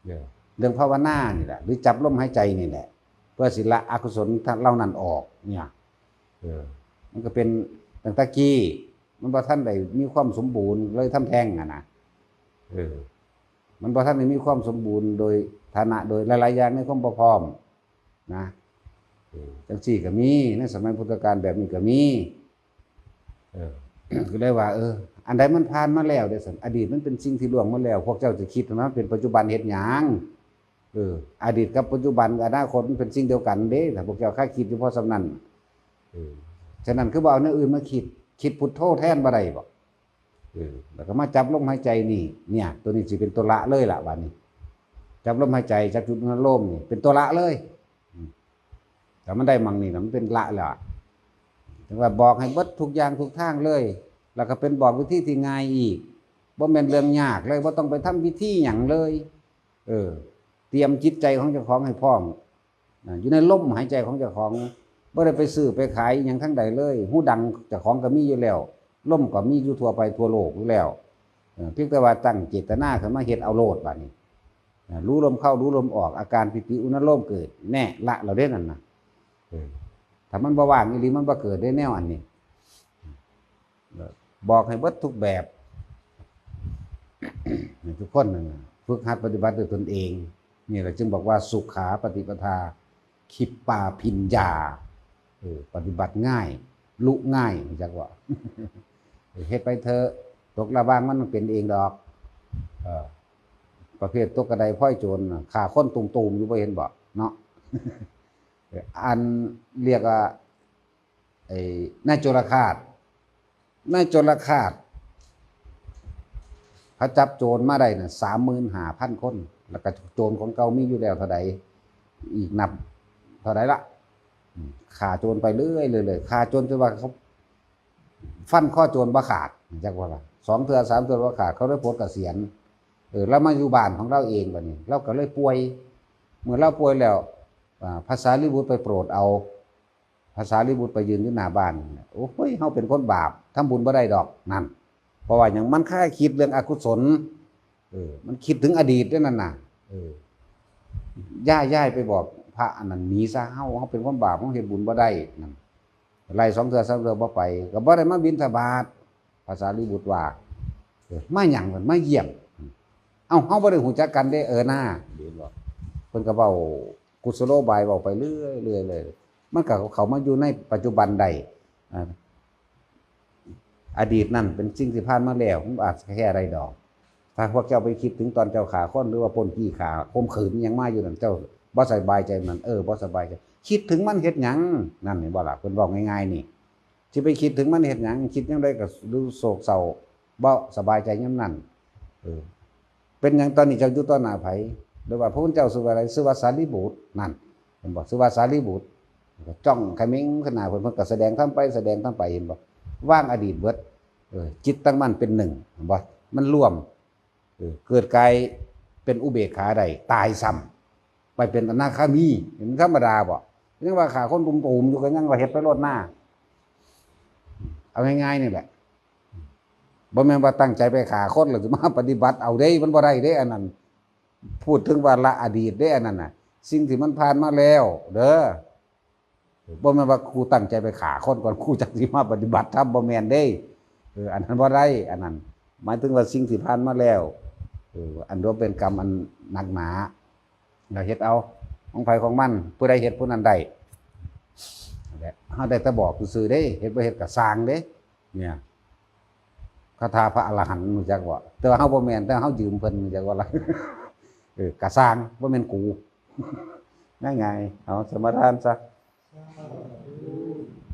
เออ เรื่องภาวนานี่แหละ หรือจับลมหายใจนี่แหละ เพื่อสิละอกุศลเหล่านั้นออกเนี่ย เออ มันก็เป็นตั้งแต่กี้ มันบ่ทันได้มีความสมบูรณ์เลยทำแท้งอะนะ เออ มันบ่ทันได้มีความสมบูรณ์โดยฐานะ โดยหลายๆอย่างในความบ่พร้อมนะ เออ จั่งซี้ก็มี ในสมัยพุทธกาลแบบนี้ก็มี เออ ก็เลยว่า เออ อันใดมันผ่านมาแล้วเด้อซั่น อดีตมันเป็นสิ่งที่ล่วงมาแล้ว พวกเจ้าจะคิดว่ามันเป็นปัจจุบันเฮ็ดหยัง เออ อดีตกับปัจจุบัน อนาคตมันเป็นสิ่งเดียวกันเด้ ถ้าพวกเจ้าคาดคิดอยู่พอส่ำนั้น เออ ฉะนั้นคือบ่เอาแนวอื่นมาคิด คิดพุทโธแทนบ่ได้บ่ เออ แล้วก็มาจับลมหายใจนี่ เนี่ย ตัวนี้สิเป็นตัวละเลยล่ะ บัดนี้ จับลมหายใจ จับจุดอนุโลมนี่ เป็นตัวละเลย อืม แต่มันได้หม่องนี่นะ มันเป็นละแล้วอะ ถึงว่าบอกให้เบิดทุกอย่างทุกทางเลย แล้วก็เป็นบอกวิธีที่ง่ายอีก บ่แม่นเรื่องยากเลย บ่ต้องไปทำพิธีหยังเลย เออ เตรียมจิตใจของเจ้าของให้พร้อม อ่า อยู่ในลมหายใจของเจ้าของ บ่ได้ไปซื้อไปขายอิหยังทางใดเลย ฮูดังเจ้าของก็มีอยู่แล้ว ลมก็มีอยู่ทั่วไปทั่วโลกอยู่แล้ว เออ เพียงแต่ว่าตั้งเจตนาขึ้นมาเฮ็ดเอาโลดบัดนี้ อ่า รู้ลมเข้า รู้ลมออก อาการปิติอุณโลมเกิด แน่ ละแล้วเด้นั่นน่ะ เออ ถ้ามันบ่ว่างอีหลี มันบ่เกิดได้แนวอันนี้ บอกให้เบิดทุกแบบ ให้ทุกคนนั่นน่ะ ฝึกหัดปฏิบัติด้วยตนเอง นี่แหละจึงบอกว่าสุขาปฏิปทา คิปปาภิญญา เออ ปฏิบัติง่าย ลุง่าย รู้จักบ่ เฮ็ดไปเถอะ ตกระวังมันเป็นเองดอก เออ ประเภทตกกระไดพลอยโจรน่ะ ฆ่าคนตุ่มๆอยู่ บ่เห็นบ่ เนาะ อันเรียกว่า ไอ้นายโจรฆาต นายโจรฆาต เขาจับโจรมาได้น่ะ สามหมื่นห้าพันคน แล้วก็โจรของเก่ามีอยู่แล้วเท่าใด อีกนับเท่าใดละ อืม ฆ่าโจรไปเรื่อยๆเลย ฆ่าโจรจนว่าเขาฟันคอโจรบ่ขาด จักว่าล่ะ สองเทื่อสามเทื่อบ่ขาด เขาเลยปลดเกษียณ เออ แล้วมาอยู่บ้านของเราเองบัดนี้ เราก็เลยป่วย เมื่อเราป่วยแล้ว อ่า พระสารีบุตรไปโปรดเอา พระสารีบุตรไปยืนอยู่หน้าบ้าน โอ้ย เฮาเป็นคนบาป ทำบุญบ่ได้ดอก นั่น เพราะว่าหยัง มันคาคิดเรื่องอกุศล เออ มันคิดถึงอดีตด้วยนั่นน่ะ เออ ย้าย ย้ายไปบอกพระอันนั้นหนีซะ เฮา เฮาเป็นคนบาป เฮาเฮ็ดบุญบ่ได้ นั่น ไล่สองเทื่อสามเทื่อบ่ไป ก็บ่ได้มาบิณฑบาต พระสารีบุตรว่า เออ มาหยัง เพิ่นมาเยี่ยม เอ้า เฮาบ่ได้ฮู้จักกันเด้ เออ นา เห็นบ่ เพิ่นก็เว้ากุศโลบาย เว้าไปเรื่อยๆเลย มันก็เข้ามาอยู่ในปัจจุบันได้ อ่า อดีตนั่นเป็นสิ่งที่ผ่านมาแล้ว มันอาจจะแก้ได้ดอก ถ้าพวกเจ้าไปคิดถึงตอนเจ้าฆ่าคน หรือว่าปล้นจี้ฆ่า ข่มขืนอิหยังมาอยู่นั่น เจ้าบ่สบายใจนั่น เออ บ่สบายใจ คิดถึงมันเฮ็ดหยัง นั่นเห็นบ่ล่ะ เพิ่นเว้าง่ายๆนี่ สิไปคิดถึงมันเฮ็ดหยัง คิดยามใดก็รู้โศกเศร้า บ่สบายใจยามนั้น เออ เป็นหยังตอนนี้เจ้าอยู่ต่อหน้าไผ หรือว่าพระพุทธเจ้าชื่อว่าอะไร ชื่อว่าสารีบุตร นั่น เห็นบ่ ชื่อว่าสารีบุตร ก็จ้องเขม็งขึ้นหน้าเพิ่น เพิ่นก็แสดงธรรมไป แสดงธรรมไป เห็นบ่ วางอดีตเบิด เออ จิตตั้งมั่นเป็นหนึ่ง เห็นบ่ มันรวม เออ เกิดกลายเป็นอุเบกขาได้ ตายซ้ำ ไปเป็นอนาคามี มันธรรมดาบ่ ยังว่าฆ่าคนตุ่มๆอยู่ ก็ยังว่าเฮ็ดไปโลดหน้า เอาง่ายๆนี่แหละ บ่แม่นว่าตั้งใจไปฆ่าคนแล้วสิมาปฏิบัติเอาเด้ มันบ่ได้เด้ อันนั้น พูดถึงว่าละอดีตเด้ อันนั้นน่ะ สิ่งที่มันผ่านมาแล้ว เด้อ บ่แม่นว่ากูตั้งใจไปฆ่าคนก่อน กูจั่งสิมาปฏิบัติธรรม บ่แม่นเด้ เออ อันนั้นบ่ได้ อันนั้น หมายถึงว่าสิ่งที่ผ่านมาแล้ว เออ อันนั้นเป็นกรรมอันหนักหนา เราเฮ็ดเอา ของไผของมัน ผู้ใดเฮ็ดผู้นั้นได้ นั่นแหละ เฮาได้แต่บอกซื่อๆเด้ เฮ็ดบ่เฮ็ดก็ซ่างเด้ เนี่ย คาถาพระอรหันต์ รู้จักบ่ แต่ว่าเฮาบ่แม่น แต่เฮายืมเพิ่น รู้จักบ่ล่ะ เออ ก็ซ่าง บ่แม่นกู ง่ายๆ เอาสมาทานซะ